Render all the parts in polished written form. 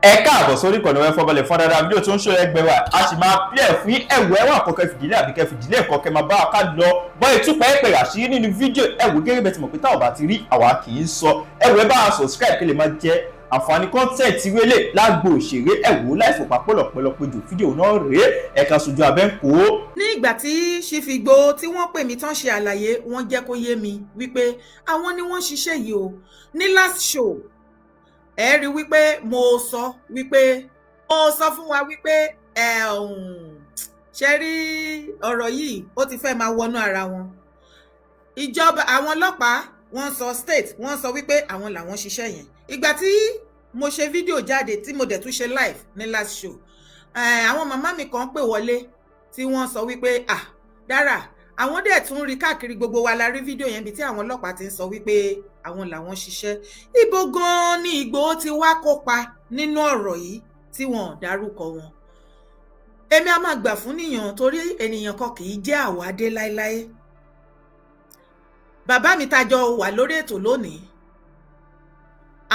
Ẹ káàbọ̀ sórí ìkànnì wẹ́ fọ́bọ̀lẹ̀ fún dáadáa. Fídíò tó ń ṣó ẹgbẹ́ wa, a sì máa pílẹ̀ fún ẹ̀wọ̀ ẹ̀wọ̀n àkọ́kọ́ fìdílé àbíkẹ́ fìdílé ẹ̀kọ́ kẹ́ máa bá a ká lọ bọ́ ìtúpẹ́ ẹ̀pẹ̀ àṣírí nínú fídíò. Ẹ̀wò gẹ́gẹ́ bẹ́ẹ̀ ti mọ̀ pé táwọn bá ti rí, àwa kì í sọ. Ẹ̀wọ̀, ẹ bá a subscribe kí lè máa jẹ àǹfààní content wélé lágbo òṣèré. Ẹ̀wò láìfòpá pọ̀lọpọ̀lọpọ̀ fídíò náà rèé, ẹ̀ka sojú abẹ́ ń kó. Ní ìgbà tí Chief Igboho tí wọ́n pè mí tán ṣe àlàyé, wọ́n jẹ́ kó yé mi wípé àwọn ni wọ́n ṣiṣẹ́ yìí o. Ní last show, ẹ rí wípé mo sọ wípé mo sọ fún wa wípé ẹ ṣe rí ọ̀rọ̀ yìí, ó ti fẹ́ máa wọnú ara wọn. Ìjọba, àwọn ọlọ́pàá, wọ́n sọ state, wọ́n sọ wípé àwọn làwọn ṣiṣẹ́ yẹn. Ìgbà tí mo ṣe fídíò jáde, tí mo dẹ̀ tún ṣe live ní last show, àwọn màmá mi kan pè wọlé tí wọ́n sọ wípé, "Ah, dára." Àwọn dẹ̀ tún rí káàkiri, gbogbo wa la rí fídíò yẹn bí tí àwọn ọlọ́pàá ti ń sọ wípé àwọn làwọn ṣiṣẹ́. Ibo gan-an ni Ìgbòho ti wá kópa nínú ọ̀rọ̀ yìí tí wọn ò dárúkọ wọn? Èmi a máa gbà fún níyàn torí ènìyàn kan kì í jẹ́ àwádé láéláé. Bàbá mi tajọ wà lórí ètò lónìí,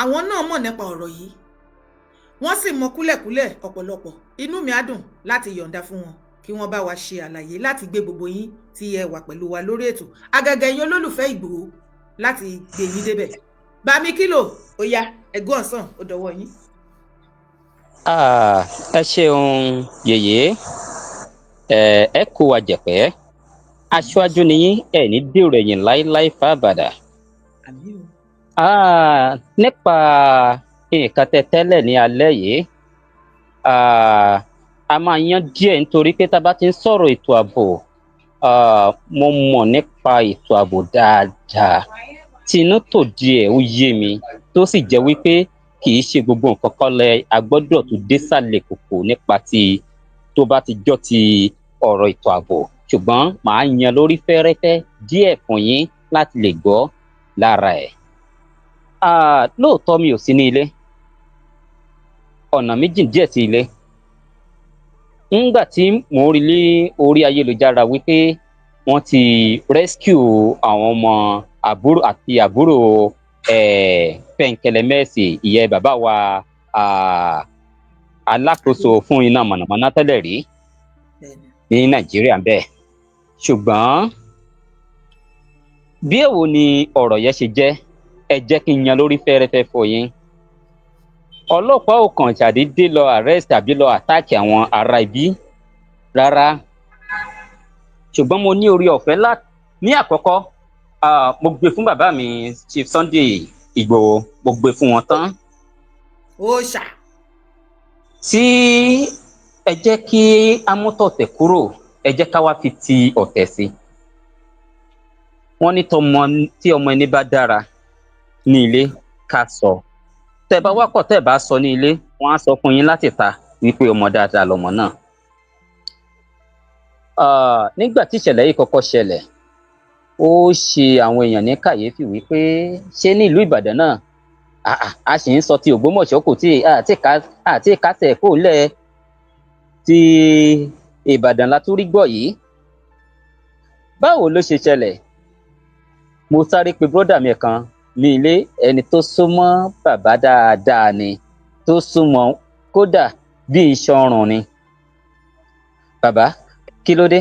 àwọn náà mọ̀ nípa ọ̀rọ̀ yìí, wọ́n sì mọ kúlẹ̀kúlẹ̀ ọ̀pọ̀lọpọ̀. Inú mi á dùn láti yọ̀ǹda fún wọn kí wọ́n bá wa ṣe àlàyé láti gbé gbogbo yín tí ẹ wà pẹ̀lú wa lórí ètò, àgàgà ẹ̀yin olólùfẹ́ Ìgbòho, láti gbé yín débẹ̀. Bàmí kílò, ó yá, ẹ̀gbọ́n ọ̀sán, ó dọwọ́ yín. Ẹ ṣeun yèyé, ẹ kó wa jẹ̀pẹ́. Aṣáájú ni yín, ẹ ní dèrò ẹ̀yìn láéláé fábàdà. Nípa nǹkan tẹ tẹ́lẹ̀ ní alẹ́ yìí, a máa yan díẹ̀ nítorí pé tá a bá ti ń sọ̀rọ̀ ètò ààbò, mo mọ̀ nípa ètò ààbò dáadáa, tinú tòde ẹ̀ ó yé mi, tó sì jẹ́ wípé kì í ṣe gbogbo nǹkan kọ́ lẹ a gbọ́dọ̀ tó désàlẹ̀ kòkò nípa ti tó bá ti jọ́ ti ọ̀rọ̀ ètò ààbò, ṣùgbọ́n màá yan lórí fẹ́rẹ́fẹ́ díẹ̀ fún yín láti lè gbọ́ lára ẹ̀. Lóòótọ́ mi ò sí ní ilé, ọ̀nà méjì díẹ̀ sí ilé. Ńgbà tí mò ń rí ní orí ayélujára wípé wọ́n ti rescue àwọn ọmọ àbúrò àti àbúrò Pẹ̀ǹkẹ̀lẹ̀mẹ́sì, ìyẹn bàbá wa alákòóso fún iná mọ̀nàmọ́ná tẹ́lẹ̀ rí ní Nàìjíríà bẹ́ẹ̀. Ṣùgbọ́n bí èwo ni ọ̀rọ̀ yẹn ṣe jẹ́, ẹ jẹ́ kí n yan lórí fẹ́rẹ́fẹ́ fún yín. Ọlọ́pàá ò kàn ṣàdédé lọ arrest tàbí lọ attack àwọn ará ibi rárá, ṣùgbọ́n mo ní orí ọ̀fẹ́ ní àkọ́kọ́, mo gbé fún bàbá mi Chief Sunday Ìgbòho, mo gbé fún wọn tán. Ó ṣà. Tí ẹ jẹ́ kí á mú tọ̀tẹ̀ kúrò, ẹ jẹ́ ká wá fi ti ọ̀tẹ̀ sí. Wọ́n ní tọmọ tí ọmọ ẹni bá dára ní ilé, ká sọ. Tẹ́ bá wá kọ̀, tẹ́ bá sọ ní ilé, wọ́n á sọ fún yín láti ta wípé ọmọ dáadáa lọmọ náà. Nígbà tí ìṣẹ̀lẹ̀ yìí kọ́kọ́ ṣẹlẹ̀, ó ṣe àwọn èèyàn ní kàyéfì wípé ṣé ní ìlú Ìbàdàn náà, a sì ń sọ ti Ògbómọ̀ṣọ́, kò tí àti kásẹ̀ kò lẹ̀, ti Ìbàdàn la tún rí gbọ́ yìí, báwo ló ṣe ṣẹlẹ̀? Mo sáré pe brọ́dà mi kan ní ilé, ẹni tó súnmọ́ bàbá dáadáa ni, tó súnmọ́ kódà bí iṣan ọrùn ni. "Bàbá, kí ló dé?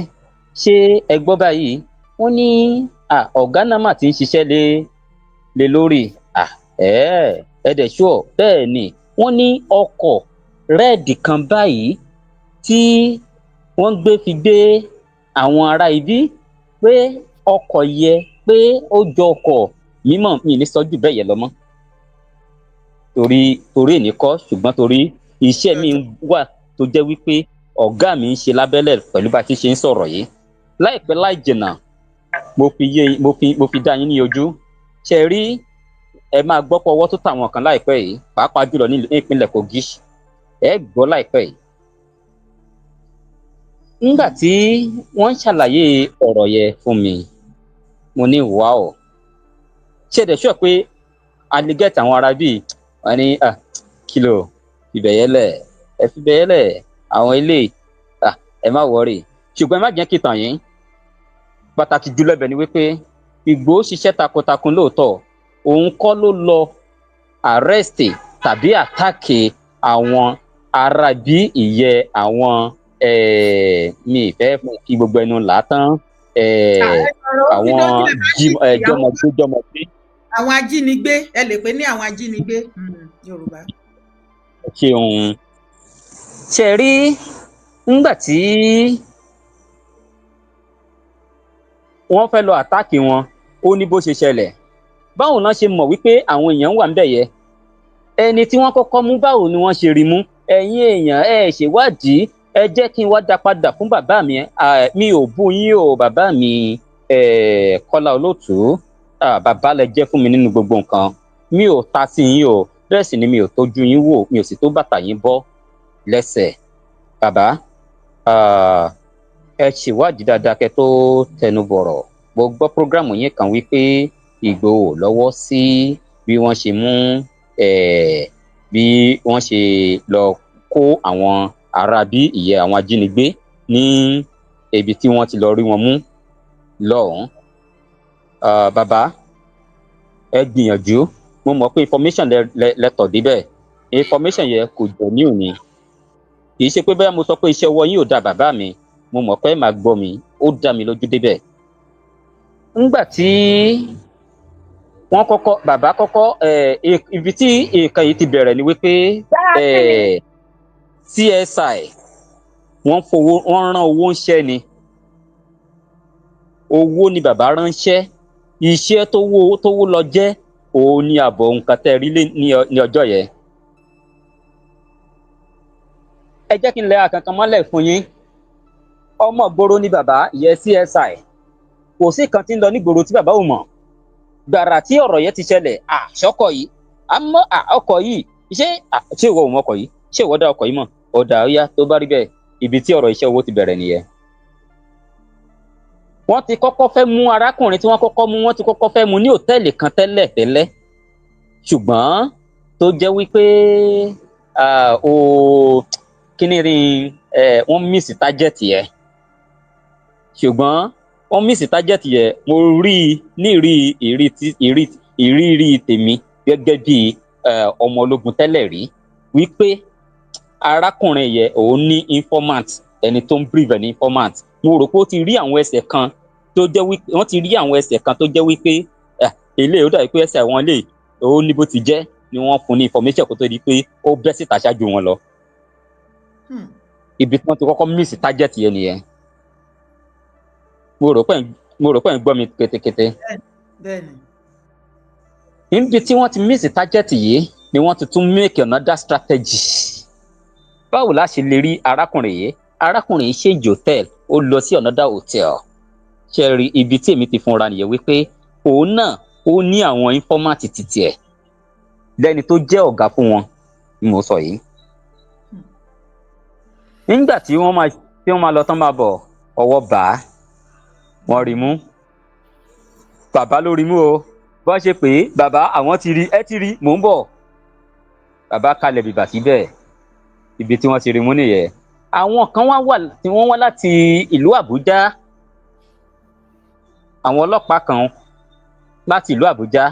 Ṣé ẹ gbọ́ báyìí?" Wọ́n ní ọ̀gá náà mà ti ń ṣiṣẹ́ lé lé lórí. Ẹ ẹ dẹ̀ ṣúọ̀ bẹ́ẹ̀ ni. Wọ́n ní ọkọ̀ red kan báyìí tí wọ́n gbé fi gbé àwọn ará ibi, pé ọkọ̀ yẹ pé ó jọ ọkọ̀ mímọ̀. Mi ní sọ jù bẹ́ẹ̀ yẹn lọ mọ́ torí èní kọ́, ṣùgbọ́n torí iṣẹ́ mi wà tó jẹ́ wípé ọ̀gá mi ń ṣe lábẹ́lẹ̀ pẹ̀lú bá a ti ṣe ń sọ̀rọ̀ yìí. Láìpẹ́ láì jìnnà, mo fi yé mo fi dá yín ní ojú ṣe rí, ẹ máa gbọ́ pé ọwọ́ tó tà wọ́n kan láìpẹ́ yìí, pàápàá jùlọ ní ìpínlẹ̀ Kogi. Ẹ gbọ́ láìpẹ́ yìí. Nígbà tí wọ́n ń ṣàlàyé ọ̀rọ̀ yẹn fún mi, mo ní, "Wow, ṣe dẹ̀ sọ pé a lè get àwọn ará bíi?" Wọ́n ní, "Kìlò fìbẹ̀yẹ́lẹ̀, ẹ fìbẹ̀yẹ́lẹ̀, àwọn ilé, ẹ má worry." Ṣùgbọ́n ẹ má jẹ́ kí tàn yín, pàtàkì jùlọ ibẹ̀ ni wípé Ìgbòho ṣiṣẹ́ takuntakun lóòótọ́, òun kọ́ ló lọ arrest tàbí attack. Àwọn ará bí ìyẹ́ àwọn, mi ì fẹ́ fi gbogbo ẹnu là á tán, àwọn jọmọgbé jọmọgbé. Àwọn ajínigbé, ẹ lè pè ní àwọn ajínigbé Yorùbá. Ṣeun. Ṣe rí nígbà tí wọ́n fẹ́ lọ attack wọn, ó ní bó ṣe ṣẹlẹ̀. Báwo náà ṣe mọ̀ wípé àwọn èèyàn wà níbẹ̀ yẹ? Ẹni tí wọ́n kọ́kọ́ mú, báwo ni wọ́n ṣe rí mú? Ẹ̀yin èèyàn, ẹ ṣèwádìí. Ẹ jẹ́ kí n wá dá padà fún bàbá mi. Mi ò bú yín o, bàbá mi Kọ́lá Olóòtú. Bàbá lẹ jẹ́ fún mi nínú gbogbo nǹkan. Mi ò ta sí yín o, bẹ́ẹ̀ sì ni mi ò tójú yín wò, mi ò sì tó bàtà yín bọ́ lẹ́sẹ̀. Bàbá, ẹ ṣèwádìí dáadáa kẹ́ tó tẹnu bọ̀rọ̀. Mo gbọ́ programme yín kan wípé Ìgbòho lọ́wọ́ sí bí wọ́n ṣe mú, bí wọ́n ṣe lọ kó àwọn ará bí ìyẹ́ àwọn ajínigbé ní ibi tí wọ́n ti lọ rí wọn mú lọ́hùn-ún. Bàbá, ẹ gbìyànjú. Mo mọ̀ pé information lẹ tọ̀ débẹ̀. Information yẹn kò jẹ́ ní òní. Kì í ṣe pé bóyá mo sọ pé iṣẹ́ ọwọ́ yín ò da, bàbá mi. Mo mọ̀ pé ẹ máa gbọ́ mi, ó dá mi lójú débẹ̀. Nígbà tí wọ́n kọ́kọ́, bàbá kọ́kọ́, ibi tí nǹkan yìí ti bẹ̀rẹ̀ ni wípé CSI wọ́n fowó, wọ́n rán owó ń ṣẹ́ ni. Owó ni bàbá ránṣẹ́. Iṣẹ́ tó wó lọ jẹ́ òun ni àbọ̀ nǹkan tẹ́ rí ní ọjọ́ yẹn. Ẹ jẹ́ kí n lẹ àkànkan mọ́lẹ̀ fún yín. Ọmọ ìgboro ni bàbá ìyẹn CSI. Kò sí kan tí ń lọ nígboro tí bàbá ò mọ̀. Gbàrà tí ọ̀rọ̀ yẹn ti ṣẹlẹ̀, àṣọkọ̀ yìí, àmọ́ ọkọ̀ yìí, ṣé ìwọ ò mọ ọkọ̀ yìí? Ṣé ìwọ dá ọkọ̀ yìí mọ̀? Ọ̀dà ọ̀yá, tó bá rí bẹ́ẹ̀, ibi tí ọ̀rọ̀ iṣẹ́ owó ti bẹ̀rẹ̀ nìyẹn. Wọ́n ti kọ́kọ́ fẹ́ mú arákùnrin tí wọ́n kọ́kọ́ mú, wọ́n ti kọ́kọ́ fẹ́ mú ní hòtẹ́ẹ̀lì kan tẹ́lẹ̀ tẹ́lẹ̀, ṣùgbọ́n tó jẹ́ wípé o kíní rí, wọ́n miss target yẹn. Ṣùgbọ́n wọ́n miss target yẹn, mo rí i ní ìrírí tèmi gẹ́gẹ́ bí ọmọ ológun tẹ́lẹ̀ rí wípé arákùnrin yẹn, òun ní informant, ẹni tó ń brief ní informant. Mo rò pé ó ti rí àwọn ẹsẹ̀ kan tó jẹ́ wípé wọ́n ti rí àwọn ẹsẹ̀ kan tó jẹ́ wípé eléyìí, ó dàbí pé ẹsẹ̀ àwọn eléyìí, ó ní bó ti jẹ́ ni wọ́n fún ní information kó tó di pé ó bẹ́ síta ṣáájú wọn lọ. Ibi tí wọ́n ti kọ́kọ́ miss target yẹn nìyẹn. Mo rò pé ń gbọ́ mi kétékété. Bẹ́ẹ̀ni. Níbi tí wọ́n ti miss target yìí ni wọ́n ti tún make another strategy. Báwo la ṣe lè rí arákùnrin yìí? Arákùnrin yìí change hotel, ó lọ sí another hotel. Ṣe rí ibi tí èmi ti fúnra nìyẹn wípé òun náà, ó ní àwọn informant títí ẹ̀ lẹ́ni tó jẹ́ ọ̀gá fún wọn ni mo sọ yìí. Nígbà tí wọ́n máa lọ tán, máa bọ̀, ọwọ́ bá a, wọ́n rí mú. Bàbá ló rí mú o. Bọ́n ṣe pé bàbá, àwọn ti rí, ẹ ti rí, mò ń bọ̀. Bàbá kalẹ̀ bìbà síbẹ̀. Ibi tí wọ́n ti rí mú nìyẹn. Àwọn kan wá wà tí wọ́n wá láti ìlú Àbújá, àwọn ọlọ́pàá kan láti ìlú Àbújá.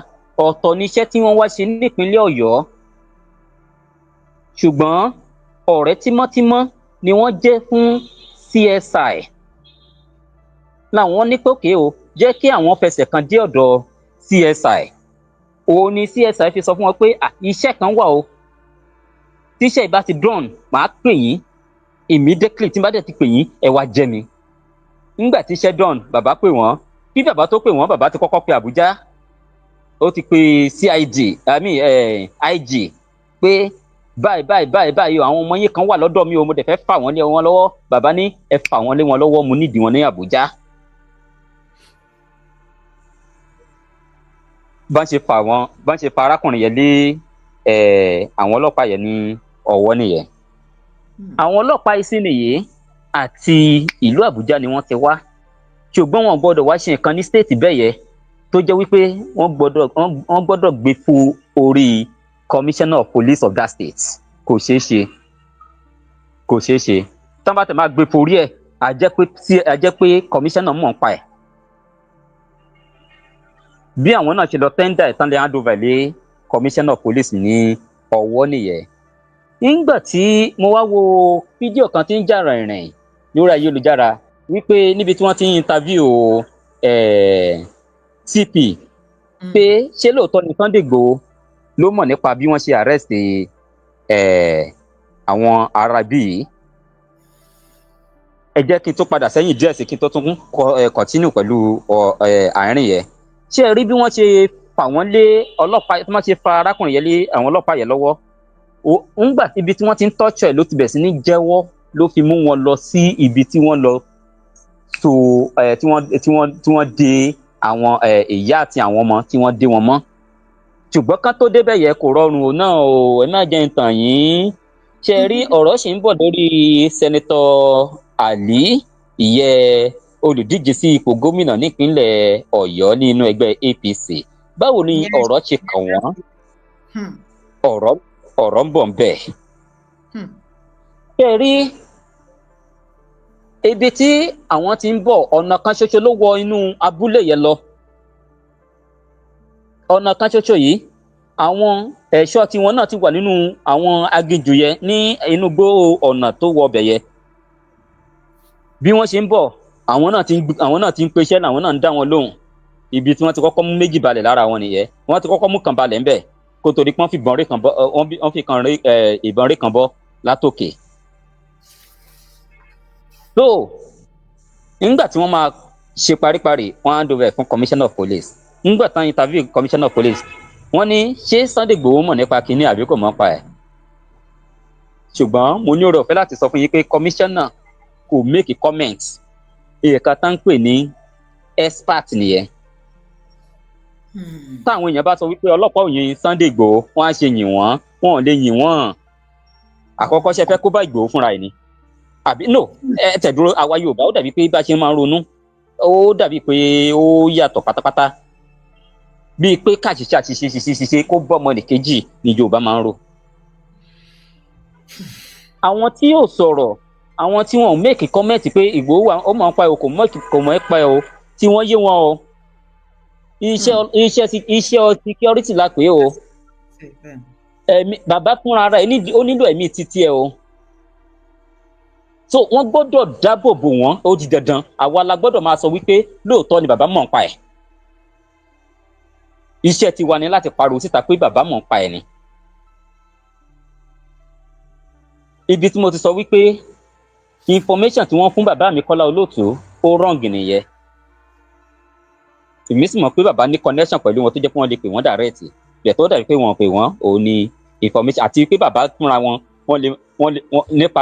Ọ̀tọ̀ níṣẹ́ tí wọ́n wá ṣe nípínlẹ̀ Ọ̀yọ́, ṣùgbọ́n ọ̀rẹ́ tímọ́tímọ́ ni wọ́n jẹ́ fún CSI. Làwọn ní pé okay o, jẹ́ kí àwọn fẹsẹ̀ kan dé ọ̀dọ̀ CSI. Òun ni CSI fi sọ fún wọn pé iṣẹ́ kan wà o, tíṣẹ́ ìbá ti done, màá pè yín immediately. Tí n bá dẹ̀ ti pè yín, ẹ wá jẹ́ mi. Nígbà tí iṣẹ́ done, bàbá pè wọ́n. Kí bàbá tó pè wọ́n, bàbá ti kọ́kọ́ pe Àbújá, ó ti pe CID, I mean, IG, pé báyìí báyìí báyìí báyìí o, àwọn ọmọ yín kan wà lọ́dọ̀ mi o, mo dẹ̀ fẹ́ fà wọ́n lé wọn lọ́wọ́. Bàbá ní ẹ fà wọ́n lé wọn lọ́wọ́, mo nídìí wọn ní Àbújá. Bá ń ṣe fa arákùnrin yẹn lé àwọn ọlọ́pàá yẹn ní ọwọ́ nìyẹn. Àwọn ọlọ́pàá yìí sì nìyí, àti ìlú Àbújá ni wọ́n ti wá, ṣùgbọ́n wọn gbọ́dọ̀ wá ṣe nǹkan ní state bẹ́ẹ̀ yẹ tó jẹ́ wípé wọ́n gbọ́dọ̀ gbé fún orí commissioner of police of that state. Kò ṣeé ṣe, kò ṣeé ṣe. Tán bá tẹ̀ máa gbé forí ẹ̀, á jẹ́ pé commissioner mọ̀ ń pa ẹ̀. Bí àwọn náà ṣe lọ tender ẹ̀ tán, lè hand over lé commissioner of police ní ọwọ́ nìyẹn. Nígbà tí mo wá wo fídíò kan tí ń jà rìnrìn lórí ayélujára wípé níbi tí wọ́n ti ń interview CP pé ṣé lóòótọ́ ni Sunday Igboho ló mọ̀ nípa bí wọ́n ṣe arrest àwọn ará bí yìí. Ẹ jẹ́ kí n tó padà sẹ́yìn díẹ̀ sí kí n tó tún continue pẹ̀lú àárín yẹn. Ṣé ẹ rí bí wọ́n ṣe fà wọ́n lé ọlọ́pàá, tí wọ́n ṣe fa arákùnrin yẹn lé àwọn ọlọ́pàá yẹn lọ́wọ́? Ńgbà ibi tí wọ́n ti ń tọ́jú ẹ̀ ló ti bẹ̀rẹ̀ sí ní jẹ́wọ́, ló fi mú wọn lọ sí ibi tí wọ́n lọ so ẹ tí wọ́n de àwọn ìyá àti àwọn ọmọ tí wọ́n dé wọn mọ́. Ṣùgbọ́n kán tó débẹ̀ yẹ kò rọrùn o náà o. Ẹ má jẹ́ n tàn yín. Ṣe rí, ọ̀rọ̀ ṣì ń bọ̀ lórí Senator Ali, ìyẹn olùdíje sí ipò gómìnà nípínlẹ̀ Ọ̀yọ́ nínú ẹgbẹ́ APC. Báwo ni ọ̀rọ̀ ṣe kàn wọ́n? Ọ̀rọ̀ ń bọ̀ ń bẹ̀. Ṣe rí ibi tí àwọn ti ń bọ̀, ọ̀nà kan ṣoṣo ló wọ inú abúlé yẹn lọ. Ọ̀nà kan ṣoṣo yìí, àwọn ẹ̀ṣọ́ tiwọn náà ti wà nínú àwọn aginjù yẹn, ní inú gbó ọ̀nà tó wọ ọbẹ̀ yẹn. Bí wọ́n ṣe ń bọ̀, àwọn náà ti ń peṣẹ́, làwọn náà ń dá wọn lóhùn. Ibi tí wọ́n ti kọ́kọ́ mú méjì balẹ̀ lára wọn nìyẹn. Wọ́n ti kọ́kọ́ mú kan balẹ̀ ńbẹ̀ kó torí pé wọ́n fi ìbọn rí kan bọ́, wọ́n fi kan rí ìbọn rí kan bọ́ látòkè. So nígbà tí wọ́n máa ṣe paríparí, wọ́n hand over fún commissioner of police. Nígbà tán interview commissioner of police, wọ́n ní ṣé Sunday Igboho mọ̀ nípa kinní àbí kò mọ̀ pa ẹ̀? Ṣùgbọ́n mo ní oore ọ̀fẹ́ láti sọ fún yín pé commissioner kò make a comment. Èèkàn tá ń pè ní expert nìyẹn. Táwọn èèyàn bá sọ wípé ọlọ́pàá ò yin Sunday Igboho, wọ́n á ṣe yìn wọ́n? Wọn ò lè yìn wọ́n. Àkọ́kọ́, ṣe fẹ́ kó bá Ìgbòho fúnra ẹ̀ ni àbí? No, ẹ tẹ̀dúró. Àwa Yorùbá, ó dàbí pé bá a ṣe máa ń ronú, ó dàbí pé ó yàtọ̀ pátápátá, bíi pé káṣíṣe àṣìṣe ṣiṣe ṣiṣe kó bọ́mọ nìkejì ni Yorùbá máa ń ro. Àwọn tí yóò sọ̀rọ̀, àwọn tí wọn ò make comment pé Ìgbòho wà, ó mọ̀ ń pa ẹ̀ o, kò mọ̀ ẹ́ pa ẹ̀ o, tí wọ́n yé wọn o. Iṣẹ́ security la pè é o. Ẹ̀mí bàbá fúnra rẹ̀ ó nílò ẹ̀mí títí ẹ o. So wọ́n gbọ́dọ̀ dáàbò bò wọ́n, ó di dandan. Àwa la gbọ́dọ̀ máa sọ wípé lóòótọ́ ni bàbá mọ̀ ń pa ẹ̀. Iṣẹ́ tiwa ni láti pariwo síta pé bàbá mọ̀ ń pa ẹ̀ ni. Ibi tí mo ti sọ wípé information tí wọ́n fún bàbá mi Kọ́lá Olóòtú ó wrong nìyẹn. Èmi sì mọ̀ pé bàbá ní connection pẹ̀lú wọn tó jẹ́ pé wọ́n lè pè wọ́n direct bẹ̀, tó dàbí pé wọ́n pè wọ́n. Òun ni information àti pé bàbá fúnra wọn, wọ́n lè wọ́n nípa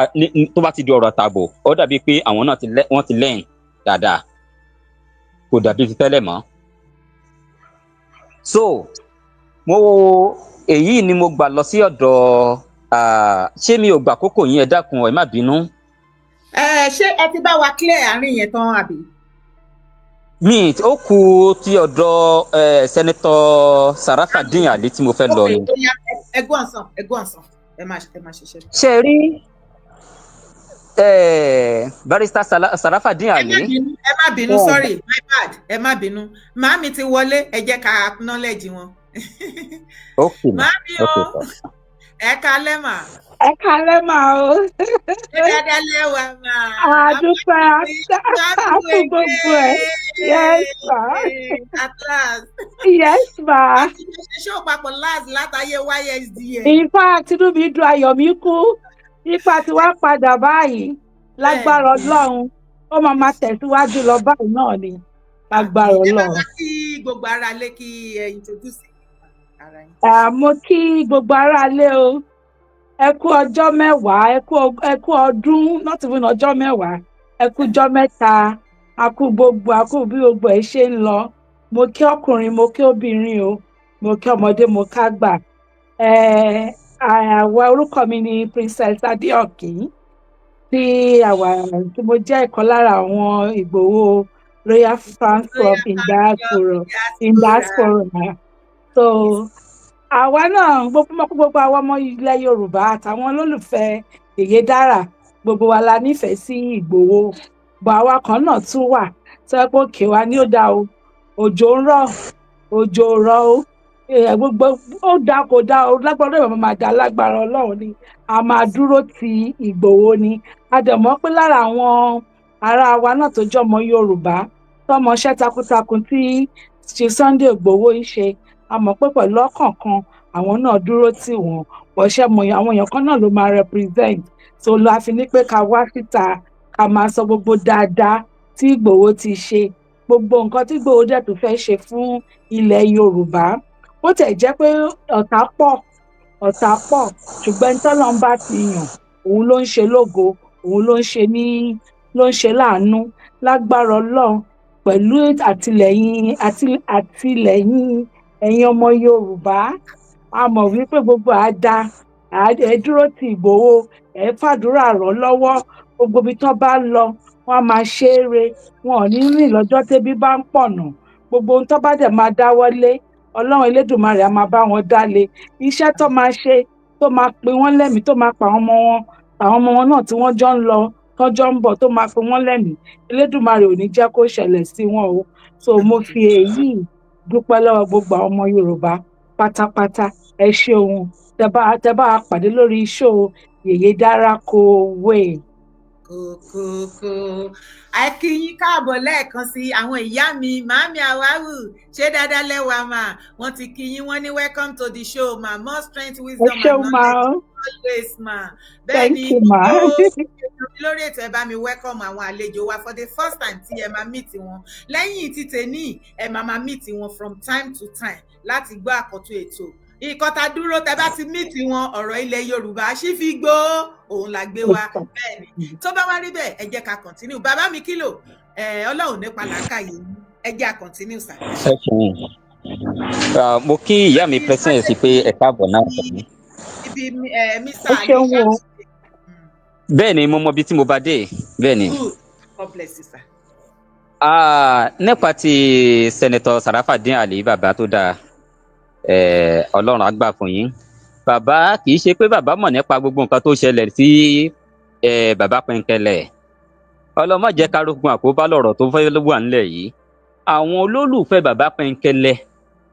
tó bá ti di ọ̀rọ̀ tààbò, ó dàbí pé àwọn náà ti wọ́n ti lẹ́yìn dáadáa, kò dàbí ti tẹ́lẹ̀ mọ́. So mo èyí ni mo gbà lọ sí ọ̀dọ̀. Ṣé mi ò gbà kókò yín? Ẹ dákun, ẹ má bínú. Ẹ ṣé, ẹ ti bá wa clear àárín yẹn tán àbí? Mi ó kù ti ọ̀dọ̀ Senator Sarafadeen Ali tí mo fẹ́ lọ ni. Ẹ gbọ́n sàn, ẹ gbọ́n sàn, ẹ máa ṣiṣẹ́. Ṣe rí Barrister Sarafadeen Ali. Ẹ má bínú, sorry, my bad, ẹ má bínú. Màámi ti wọlé, ẹ jẹ́ ká acknowledge wọn. Ok. Màámi o, ẹ kálẹ́ mà. Ẹ kálẹ́ mà o. Ṣé dáadáa lẹ́wà mà? Àdúpẹ́ àkú gbogbo ẹ̀. Yes ma. At last. Yes ma. Àti ṣe ṣó papọ̀ last látàyè YSDM. In fact, inú mi dùn, ayọ̀ mi kú ipa tí wàá padà báyìí. Lágbára Ọlọ́run, ó máa máa tẹ̀síwájú lọ báyìí náà ni, lágbára Ẹ bá Ọlọ́run. wá kí gbogbo ara lé, kí ẹ introduce ara yín. Mo kí gbogbo aráalé o. Ẹ kú ọjọ́ 10, ẹ kú ọdún, not even ọjọ́ 10, ẹ kú ọjọ́ mẹ́ta. A kú gbogbo, a kú bí gbogbo ẹ ṣe ń lọ. Mo kí ọkùnrin, mo kí obìnrin o, mo kí ọmọdé, mo kágbà. Àwa orúkọ mi ni Princess Adéọ̀kín, tí àwa tí mo jẹ́ ìkan lára àwọn Ìgbòho Royal Fans Club in diaspora. So àwa náà, gbogbo mọ̀ pé gbogbo àwọn ọmọ ilẹ̀ Yorùbá àtàwọn olólùfẹ́ Yèyé Dára, gbogbo wa la nífẹ̀ẹ́ sí Ìgbòho, bọ̀ àwa kan náà tún wà tó yẹ pé òkè wa ní ó dáa o, òjò ń rọ̀, òjò ò rọ̀ o. Gbogbo ó dáa, kò dáa ó, lágbára Ọlọ́run máa dá, lágbára Ọlọ́run ni a máa dúró ti Ìgbòho ni. A dẹ̀ mọ̀ pé lára àwọn ará wa náà tó jọmọ Yorùbá, tọmọṣẹ́ takuntakun tí Chief Sunday Ìgbòho ń ṣe, a mọ̀ pé pẹ̀lú ọkàn kan, àwọn náà dúró tì wọ́n pọ̀ṣẹ́ mọ̀. Àwọn èèyàn kan náà ló máa represent, so la fi ní pé ká wá síta, ká máa sọ gbogbo dáadáa tí Ìgbòho ti ṣe, gbogbo nǹkan tí Ìgbòho dẹ̀ tó fẹ́ ṣe fún ilẹ̀ Yorùbá. Bó tẹ̀ jẹ́ pé ọ̀tá pọ̀, ọ̀tá pọ̀, ṣùgbọ́n ẹni tọ́lọ́run bá ti yàn, òun ló ń ṣe lógo, òun ló ń ṣe ní, ló ń ṣe láàánú. Lágbára Ọlọ́run, pẹ̀lú àtìlẹ́yìn ẹ̀yin ọmọ Yorùbá, a mọ̀ wípé gbogbo àdá ẹ dúró ti Ìgbòho, ẹ fàdúrà ràn lọ́wọ́. Gbogbo ibi tó bá lọ, wọn á máa ṣe é re, wọn ò ní rìn lọ́jọ́ tẹ́bí bá ń pọ̀nà. Gbogbo ohun tó bá dẹ̀ máa dáwọ́lé, Ọlọ́run Elédùmarè á máa bá wọn dálé. Iṣẹ́ tó máa ṣe, tó máa pin wọ́n lẹ́mìí, tó máa pa àwọn ọmọ wọn, àwọn ọmọ wọn náà tí wọ́n jọ ń lọ, tọ́jọ́ ń bọ̀, tó máa pin wọ́n lẹ́mìí, Elédùmarè ò ní jẹ́ kó ṣẹlẹ̀ sí wọn o. So mo fi èyí dúpẹ́ lọ́wọ́ gbogbo àwọn ọmọ Yorùbá pátápátá. Ẹ ṣeun tẹ bá a pàdé lórí show Yèyé Dára Kowé. Kòkòkò, a kí yín káàbọ̀ lẹ́ẹ̀kan sí. Àwọn ìyá mi, màámi Àwárù, ṣé dáadáa lẹ́wàá mà? Wọ́n ti kí yín, wọ́n ní welcome to the show, ma, more strength, wisdom and knowledge always, ma. Bẹ́ẹ̀ ni lórí ètò, ẹ bá mi welcome àwọn àlejò wa for the first time tí ẹ máa meet wọn. Lẹ́yìn tí tèní, ẹ máa meet wọn from time to time láti gbọ́ àkọ́tún ètò ìkọta dúró. Tẹ bá ti meet wọn, ọ̀rọ̀ ilẹ̀ Yorùbá ṣì fi gbó òun la gbé wa. Bẹ́ẹ̀ ni, tó bá wá rí bẹ́ẹ̀, ẹ jẹ́ ká continue. Bàbá mi kílò, Ọlọ́run nípa làákàyè, ẹ jẹ́ à continue, sir. Ẹ ṣeun. Mo kí ìyá mi president sí pé ẹ káàbọ̀ náà. Ibi Mr. Alisha. Bẹ́ẹ̀ ni, mo mọ ibi tí mo bá dé, bẹ́ẹ̀ ni. God bless you, sir. Nípa ti Senator Sarafadeen Ali, bàbá tó dáa, Ọlọ́run á gbà fún yín bàbá. Kì í ṣe pé bàbá mọ̀ nípa gbogbo nǹkan tó ṣẹlẹ̀ sí bàbá Pẹ̀nkẹlẹ̀. Ọlọ́mọ jẹ́ kárógun àkóbá lọ̀rọ̀ tó fẹ́ wà nílẹ̀ yìí. Àwọn olólùfẹ́ bàbá Pẹ̀nkẹlẹ̀,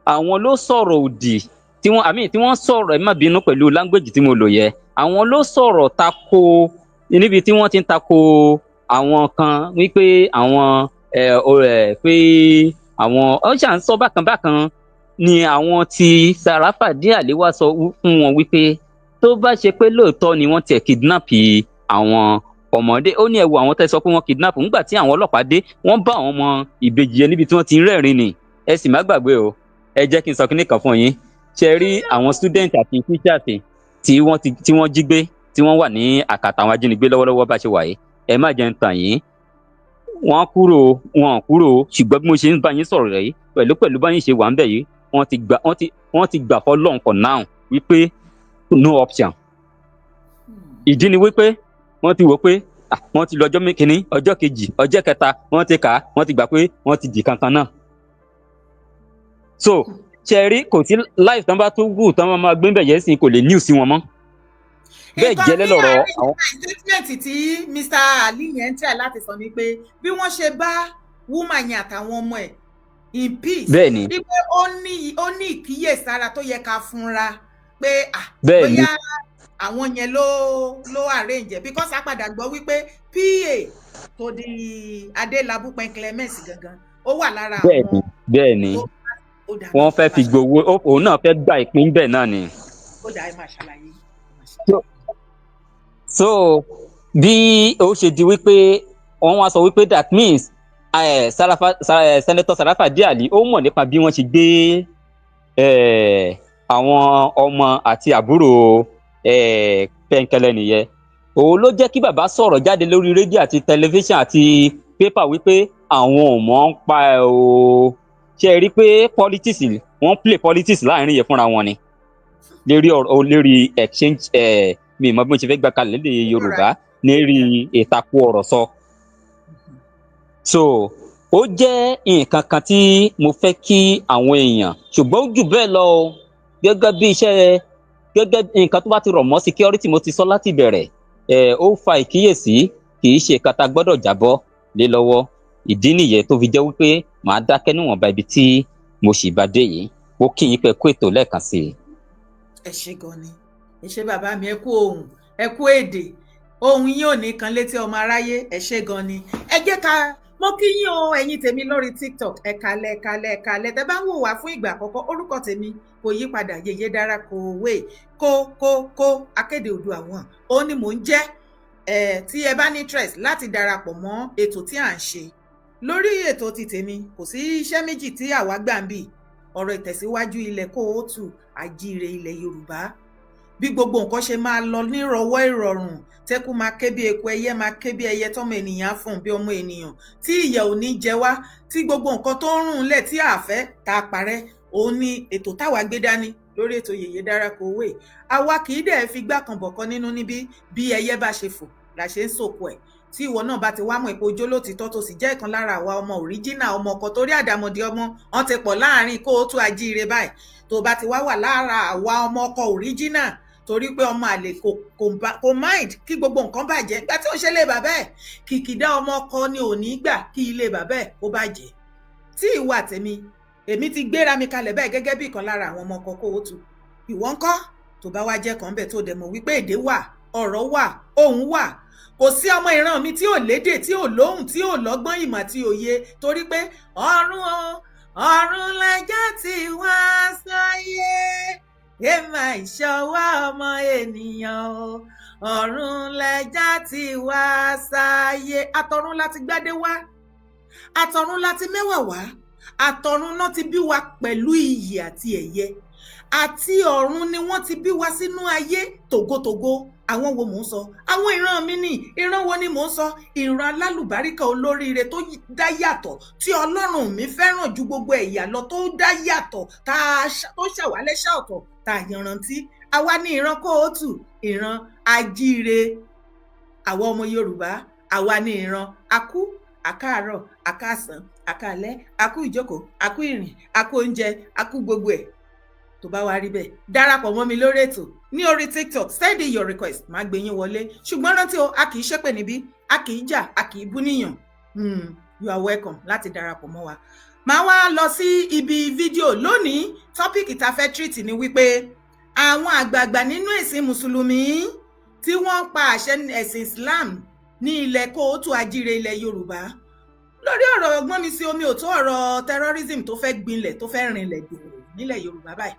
àwọn ló sọ̀rọ̀ òdì tí wọ́n, àmì tí wọ́n sọ̀rọ̀, ẹ má bínú pẹ̀lú language tí mo lò yẹ, àwọn ló sọ̀rọ̀ tako níbi tí wọ́n ti ń tako àwọn kan wípé àwọn ẹ ẹ pé àwọn ọ̀ṣà ń sọ bákan bákan ni. Àwọn tí Sarafadeen Ali wá sọ fún wọn wípé tó bá ṣe pé lóòótọ́ ni wọ́n tiẹ̀ kidnap àwọn ọmọdé, ó ní ẹ wo àwọn tẹ́ sọ pé wọ́n kidnap, nígbà tí àwọn ọlọ́pàá dé, wọ́n bá àwọn ọmọ ìbejì yẹn níbi tí wọ́n ti ń rẹ́rìn ni. Ẹ sì má gbàgbé o, ẹ jẹ́ kí n sọ kíní kan fún yín. Ṣe rí àwọn student àti teachers tí wọ́n ti tí wọ́n jí gbé, tí wọ́n wà ní àkàtà àwọn ajínigbé lọ́wọ́lọ́wọ́ bá ṣe wà yìí, ẹ má jẹ́ ń tàn yín, wọ́n kúrò, wọn kúrò. Ṣùgbọ́n bí mo ṣe ń bá yín sọ̀rọ̀ yìí, pẹ̀lú pẹ̀lú bá yín ṣe wà ń bẹ̀ yìí, wọ́n ti gbà fọ́lọ́run for now wípé no option. Ìdí ni wípé wọ́n ti wò pé wọ́n ti lọ ọjọ́ kìíní, ọjọ́ kejì, ọjọ́ kẹta, wọ́n ti kà á, wọ́n ti gbà pé wọ́n ti dì kankan náà. So ṣe rí, kò sí life tán bá tó wù tán máa gbé bẹ̀ yẹn sìn, kò lè new sí wọn mọ́. Bẹ́ẹ̀ jẹ́lẹ́ lọ̀rọ̀ àwọn. Statement tí Mr. Ali yẹn ń tẹ̀ láti sọ ni pé bí wọ́n ṣe bá woman yẹn àtàwọn ọmọ ẹ̀ in peace. Bẹ́ẹ̀ni. Wípé ó ní ìkíyèsára tó yẹ ká fúnra pé bóyá àwọn yẹn ló arrange, because a padà gbọ́ wípé PA tó di Adélábù Clement gangan, ó wà lára àwọn. Bẹ́ẹ̀ni, wọ́n fẹ́ fi gbowó, òun náà fẹ́ gba ìpín bẹ́ẹ̀ náà ni. Ó dà, ẹ máa ṣàlàyé. So bí ó ṣe di wípé wọ́n wá sọ wípé that means Senator Sarafadeen Ali, ó mọ̀ nípa bí wọ́n ṣe gbé àwọn ọmọ àti àbúrò Pẹ̀nkẹlẹ̀ nìyẹn. Òun ló jẹ́ kí bàbá sọ̀rọ̀ jáde lórí rédíò àti tẹlifíṣàn àti pépà wípé àwọn ò mọ̀ ń pa ẹ̀ o. Ṣe rí i pé politics, wọ́n play politics láàrin yẹn fúnra wọn ni lérí ọ̀rọ̀, lérí exchange ẹ̀, mi mọ̀ bí mo ṣe fẹ́ gbà kalẹ̀ lédè Yorùbá, lérí ìtakò ọ̀rọ̀ sọ. So ó jẹ́ nǹkan kan tí mo fẹ́ kí àwọn èèyàn, ṣùgbọ́n ó jù bẹ́ẹ̀ lọ o. Gẹ́gẹ́ bí iṣẹ́, gẹ́gẹ́ nǹkan tó bá ti rọ̀ mọ́ security, mo ti sọ láti bẹ̀rẹ̀ ẹ̀, ó fa ìkíyèsí, kì í ṣe kata gbọ́dọ̀ jábọ́ lé lọ́wọ́. Ìdí nìyẹn tó fi jẹ́ wípé màá dákẹ́ níwọ̀nba ibi tí mo sì bá dé yìí. Mo Mo kí yín pé kú ètò lẹ́ẹ̀kan sí i. Ẹ ṣé gan ni, ẹ ṣé bàbá mi, ẹ kú ohùn, ẹ kú èdè, ohùn yín ò ní kan létí ọmọ aráyé. Ẹ ṣé gan ni. Ẹ jẹ́ ká mo kí yín o, ẹ̀yin tèmi lórí TikTok, ẹ kálẹ́, ẹ kálẹ́, ẹ kálẹ́. Tẹ́ bá ń wò wá fún ìgbà àkọ́kọ́, orúkọ tèmi kò yí padà, Yèyé Dára kò wé kó kó kó akéde odò àwọn òun ni mò ń jẹ́. Ẹ tí ẹ bá ní interest láti darapọ̀ mọ́ ètò tí à ń ṣe lórí ètò ti tèmi, kò sí iṣẹ́ méjì tí àwa gbà ń bì: ọ̀rọ̀ ìtẹ̀síwájú ilẹ̀ kóòtù àjíire ilẹ̀ Yorùbá, bí gbogbo nǹkan ṣe máa lọ nírọ̀wọ́ ìrọ̀rùn, tẹ́kù máa ké bí eku, ẹyẹ máa ké bí ẹyẹ, tọ́mọ ènìyàn á fọ̀n bí ọmọ ènìyàn, tí ìyà ò ní jẹ wá, tí gbogbo nǹkan tó ń rùn lẹ̀ tí a fẹ́ tá a parẹ́. Òun ni ètò táwa gbé dání lórí ètò Yèyé Dára Kowé. Àwa kì í dẹ̀ fi gbá kan bọ̀kan nínú níbí. Bí ẹyẹ bá ṣe fò la ṣe ń sòkò ẹ̀. Tí ìwọ náà bá ti wá mọ̀ pé ojó lótìtọ́, tó sì jẹ́ ìkan lára àwa ọmọ original, ọmọ ọkọ, torí àdàmọ̀dì ọmọ wọn ti pọ̀ láàrin kóòtù ajíire báyìí, tó bá ti wá wà lára àwa ọmọ ọkọ original, torí pé ọmọ àlè kò mind kí gbogbo nǹkan bàjẹ́ nígbà tí ò ń ṣe ilé bàbá ẹ̀. Kìkìdá ọmọ ọkọ ni ò ní gbà kí ilé bàbá ẹ̀ kó bàjẹ́. Tí ìwà tèmi, èmi ti gbéra mi kalẹ̀ bẹ́ẹ̀ gẹ́gẹ́ bí ìkan lára àwọn ọmọ ọkọ kóòtù. Ìwọ ńkọ́? Tó bá wá jẹ́ kan bẹ́ẹ̀, tó dẹ̀ mọ̀ wípé èdè wà, ọ̀rọ̀ wà, ohùn wà, kò sí ọmọ ìran mi tí ò lédè, tí ò lóhùn, tí ò lọ́gbọ́n, ìmọ̀ àti òye, torí pé ọ̀run o, ọ̀run lẹ́jọ́ tí wá sáyé, èèmà ìṣọwọ́ ọmọ ènìyàn o, ọ̀run lẹ́jà tí wá sáyé. Àtọ̀run láti gbádé wá, àtọ̀run láti mẹ́wàá wá, àtọ̀run náà ti bí wa pẹ̀lú iyì àti ẹ̀yẹ, àti ọ̀run ni wọ́n ti bí wa sínú ayé tògótògó. Àwọn wo mò ń sọ? Àwọn ìran mi ni. Ìran wo ni mò ń sọ? Ìran alálùbáríkà, olóríire, tó dá yàtọ̀, tí Ọlọ́run mi fẹ́ràn ju gbogbo ẹ̀yà lọ, tó dá yàtọ̀, tó ṣàwálẹ́ṣà ọ̀tọ̀, tá a yanrantí. Àwa ní ìran kóòtù, ìran ajíire, àwa ọmọ Yorùbá, àwa ní ìran akú, àkáàárọ̀, àkáàsán, àkáalẹ́, akú ìjókòó, akú ìrìn, akú oúnjẹ, akú gbogbo ẹ̀. Tó bá wá rí bẹ́ẹ̀, darapọ̀ mọ́ mi lórí ètò ní orí TikTok. Send in your request, máa gbé yín wọlé. Ṣùgbọ́n rántí o, a kì í ṣépè níbí, a kì í jà, a kì í bú níyàn. You are welcome láti darapọ̀ mọ́ wa. Màá wá lọ sí ibi fídíò lónìí. Topic tá a fẹ́ treat ni wípé àwọn àgbààgbà nínú ẹ̀sìn mùsùlùmí tí wọ́n pa àṣẹ ẹ̀sìn Islam ní ilẹ̀ kóòtù ajíire ilẹ̀ Yorùbá, lórí ọ̀rọ̀ ọgbọ́n mi sí omi òtó, ọ̀rọ̀ terrorism tó fẹ́ gbinlẹ̀, tó fẹ́ rinlẹ̀ gbòòrò nílẹ̀ Yorùbá báyìí.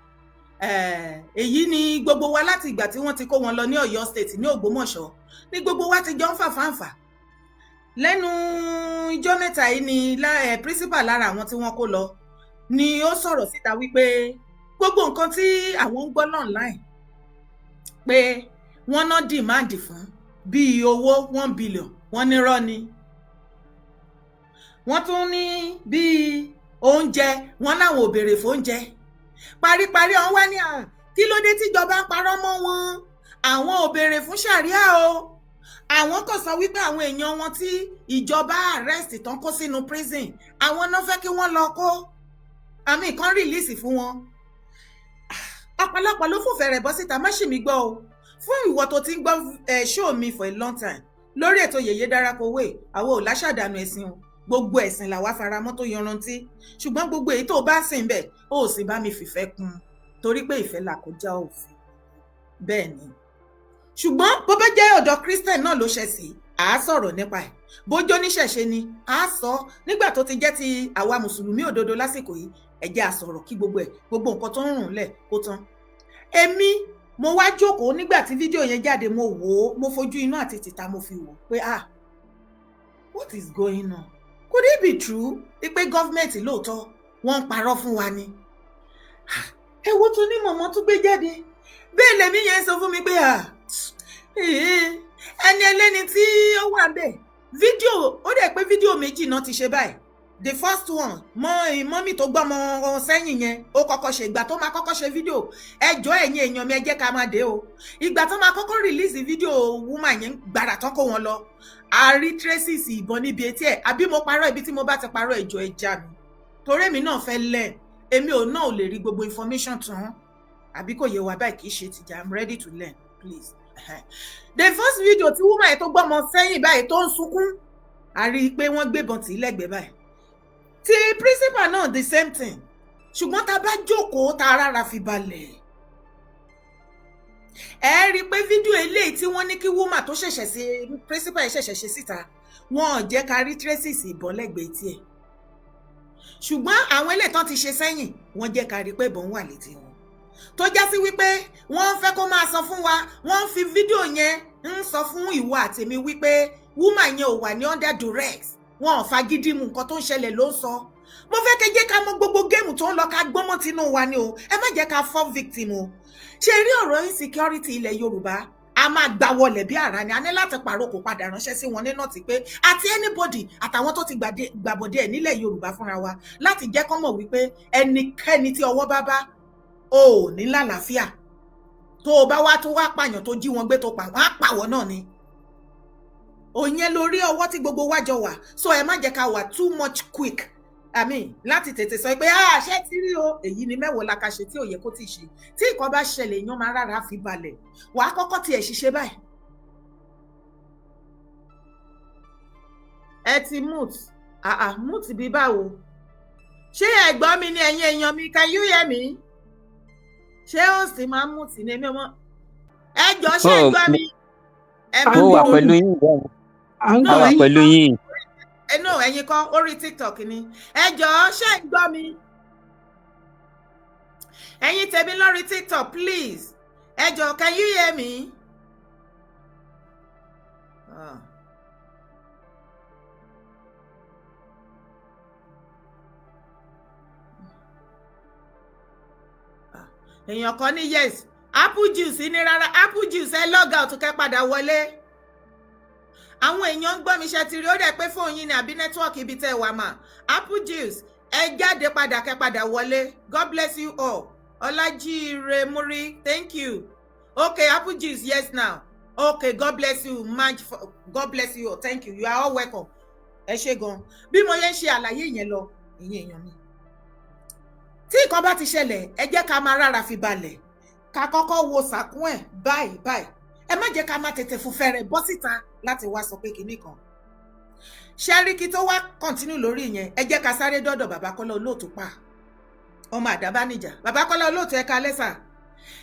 Èyí ni gbogbo wa, láti ìgbà tí wọ́n ti kó wọn lọ ní Ọ̀yọ́ State, ní Ògbómọ̀ṣọ́, ní gbogbo wa ti jọ ń fà fáǹfà. Lẹ́nu ijọ́ mẹ́ta yìí ni principal lára àwọn tí wọ́n kó lọ ni ó sọ̀rọ̀ síta wípé gbogbo nǹkan tí àwọn ń gbọ́ online pé wọ́n ná demand fún bíi owó 1 billion, wọ́n nírọ́ ni. Wọ́n tún ní bíi oúnjẹ, wọ́n láwọn ò béèrè fóúnjẹ. Paríparí ọ̀hún wá ní à, kí ló dé tíjọba ń parọ́ mọ́ wọn? Àwọn ò béèrè fún ṣàríà o. Àwọn kò sọ wípé àwọn èèyàn wọn tí ìjọba arrest tán, kó sínú prison, àwọn náà fẹ́ kí wọ́n lọ kó àmì kan release fún wọn. Ọ̀pọ̀lọpọ̀ ló fòfẹ́ rẹ̀ bọ́ síta. Má ṣì mí gbọ́ o. Fún ìwọ tó ti ń gbọ́ ẹ̀ show mi for a long time lórí ètò Yèyé Dára Kowé, àwọn ò láṣàdànù ẹ̀sìn o. Gbogbo ẹ̀sìn làwa faramọ́ tó yanrantí, ṣùgbọ́n gbogbo èyí tó bá sìn bẹ́ẹ̀, ó sì bá mi fìfẹ́ kún, torí pé ìfẹ́ là kọjá òfin. Bẹ́ẹ̀ ni. Ṣùgbọ́n bó bá jẹ́ ọ̀dọ̀ Christian náà ló ṣẹ̀ sí, à á sọ̀rọ̀ nípa ẹ̀. Bójó níṣẹ̀ṣe ni, à á sọ. Nígbà tó ti jẹ́ ti àwa mùsùlùmí òdodo lásìkò yìí, ẹ jẹ́ á sọ̀rọ̀ kí gbogbo ẹ̀, gbogbo nǹkan tó ń rùn lẹ̀ kó tán. Èmi mo wá jókòó nígbà tí fídíò yẹn jáde, mo wò ó, mo fojú inú àti tìta mo fi wò ó pé, ah, what is going on? Could it be true pé government lóòótọ́ wọ́n ń parọ́ fún wa ni? Ẹ wo tún ní mọ̀mọ́ tún gbé jáde bẹ́ẹ̀. Lèmi yẹn sọ fún mi pé ẹni ẹlẹ́ni tí ó wà bẹ́ẹ̀, fídíò ó dẹ̀ pé fídíò méjì náà ti ṣe báyìí. The first one, mọ mummy tó gbọ́mọ sẹ́yìn yẹn, ó kọ́kọ́ ṣe. Ìgbà tó máa kọ́kọ́ ṣe fídíò, ẹjọ́, ẹ̀yin èèyàn mi, ẹ jẹ́ ká máa dé o. Ìgbà tó máa kọ́kọ́ release fídíò woman yẹn, gbàrà tán kó wọn lọ, a rí traces ìbọn níbi etí ẹ̀. Àbí mo parọ́? Ibi tí mo bá ti parọ́, ẹjọ́, ẹ já mi, torí èmi náà fẹ́ learn. Èmi ò náà ò lè rí gbogbo information tán, àbí kò yẹ wá báyìí? Kì í ṣe tìjà. I'm ready to learn, please. The first video tí woman yẹn tó gbọ́mọ sẹ́yìn báyìí, tó ń sunkún, a rí i pé wọ́n gbébọn tì í lẹ́gbẹ̀ẹ́ báyìí. Ti principal náà, the same thing. Ṣùgbọ́n tá a bá jókòó, tá a rárá fi balẹ̀, ẹ rí i pé fídíò eléyìí tí wọ́n ní kí woman tó ṣẹ̀ṣẹ̀ ṣe, principal ṣẹ̀ṣẹ̀ ṣe síta, wọn ò jẹ́ ká rí traces ìbọn lẹ́gbẹ̀ẹ́ tiẹ̀. Ṣùgbọ́n àwọn eléyìí tán ti ṣe sẹ́yìn, wọ́n jẹ́ ká rí pé ìbọn wà létí wọn, tó já sí wípé wọ́n fẹ́ kó máa sọ fún wa, wọ́n ń fi fídíò yẹn ń sọ fún ìwọ àtèmi wípé woman yẹn ò wà ní under duress, wọn ò fagídí mu. Nǹkan tó ń ṣẹlẹ̀ ló ń sọ. Mo fẹ́ kẹ́ jẹ́ ká mọ gbogbo game tó ń lọ, ká gbọ́mọ́ tinú wa ni o. Ẹ má jẹ́ ká fall victim o. Ṣe rí ọ̀rọ̀ insecurity ilẹ̀ Yorùbá, a máa gbà wọlẹ̀ bí àrá ni. A ní láti pàrokò padà ránṣẹ́ sí wọn ní north pé àti anybody àtàwọn tó ti gbàbọ̀dé ẹ̀ nílẹ̀ Yorùbá fúnra wa, láti jẹ́ kọ́ mọ̀ wípé ẹnikẹ́ni tí ọwọ́ bá bá ò ní lálàáfíà. Tó o bá wá tó wá pààyàn, tó jí wọn gbé, tó pa wọn, á pàwọ́ náà ni. Òyìn lórí ọwọ́ tí gbogbo wa jọ wà. So ẹ má jẹ́ ká wà too much quick, I mean, láti tètè sọ pé ah, ṣé ti rí o, èyí ni mẹ́wàá la ka ṣe tí ò yẹ kó ti ṣe. Tí nǹkan bá ṣẹlẹ̀, èèyàn máa rárá fi balẹ̀, wàá kọ́kọ́ tiẹ̀ ṣiṣẹ́ báyìí. Ẹ ti mute. Ah ah, mute bí báwo? Ṣé ẹ̀gbọ́n mi ni ẹ̀yin èèyàn mi? Can you hear me? Ṣé ó sì máa mute ní èmi ọmọ? Ẹ jọ, ṣé ẹ̀gbọ́n mi? Mo wà pẹ̀lú yín. À ń A gbọ́ wà yín. pẹ̀lú yín. Ẹnu ẹ̀yin kan orí TikTok ni. Ẹ jọ̀ọ́, ṣé ń gbọ́ mi? Ẹ̀yin tèmi lórí TikTok, please, ẹ jọ̀ọ́, can you hear me? Ah. Èèyàn kan ní yes, apple juice ní rárá. Apple juice, ẹ log out kẹ́ padà wọlé. Àwọn èèyàn ń gbọ́ mi? Ṣe ti rí? Ó dẹ̀ pé fóònù yín ni àbí network ibi tẹ́ ẹ wà mà. Apple juice, ẹ jáde padà kẹ́ padà wọlé. God bless you all. Ọlájíire Múrí, thank you. Okay, apple juice, yes now. Okay, God bless you. March, God bless you all. Thank you, you are all welcome. Ẹ ṣé gan. Bí mo yẹn ń ṣe àlàyé yẹn lọ, ìyẹn èèyàn mi, tí nǹkan bá ti ṣẹlẹ̀, ẹ jẹ́ ká máa rárá fi balẹ̀, ká kọ́kọ́ wo sàkún ẹ̀ báyìí báyìí. Ẹ má jẹ́ ká máa tètè fún fẹ́rẹ̀ bọ́ síta láti wá sọ pé kinní kan ṣẹ́ríkì tó wá. Continue lórí yẹn, ẹ jẹ́ ká sáré dọ́dọ̀ bàbá Kọ́lá Olóòtú pa ọmọ àdábánijà. Bàbá Kọ́lá Olóòtú, ẹ káalẹ́ sà.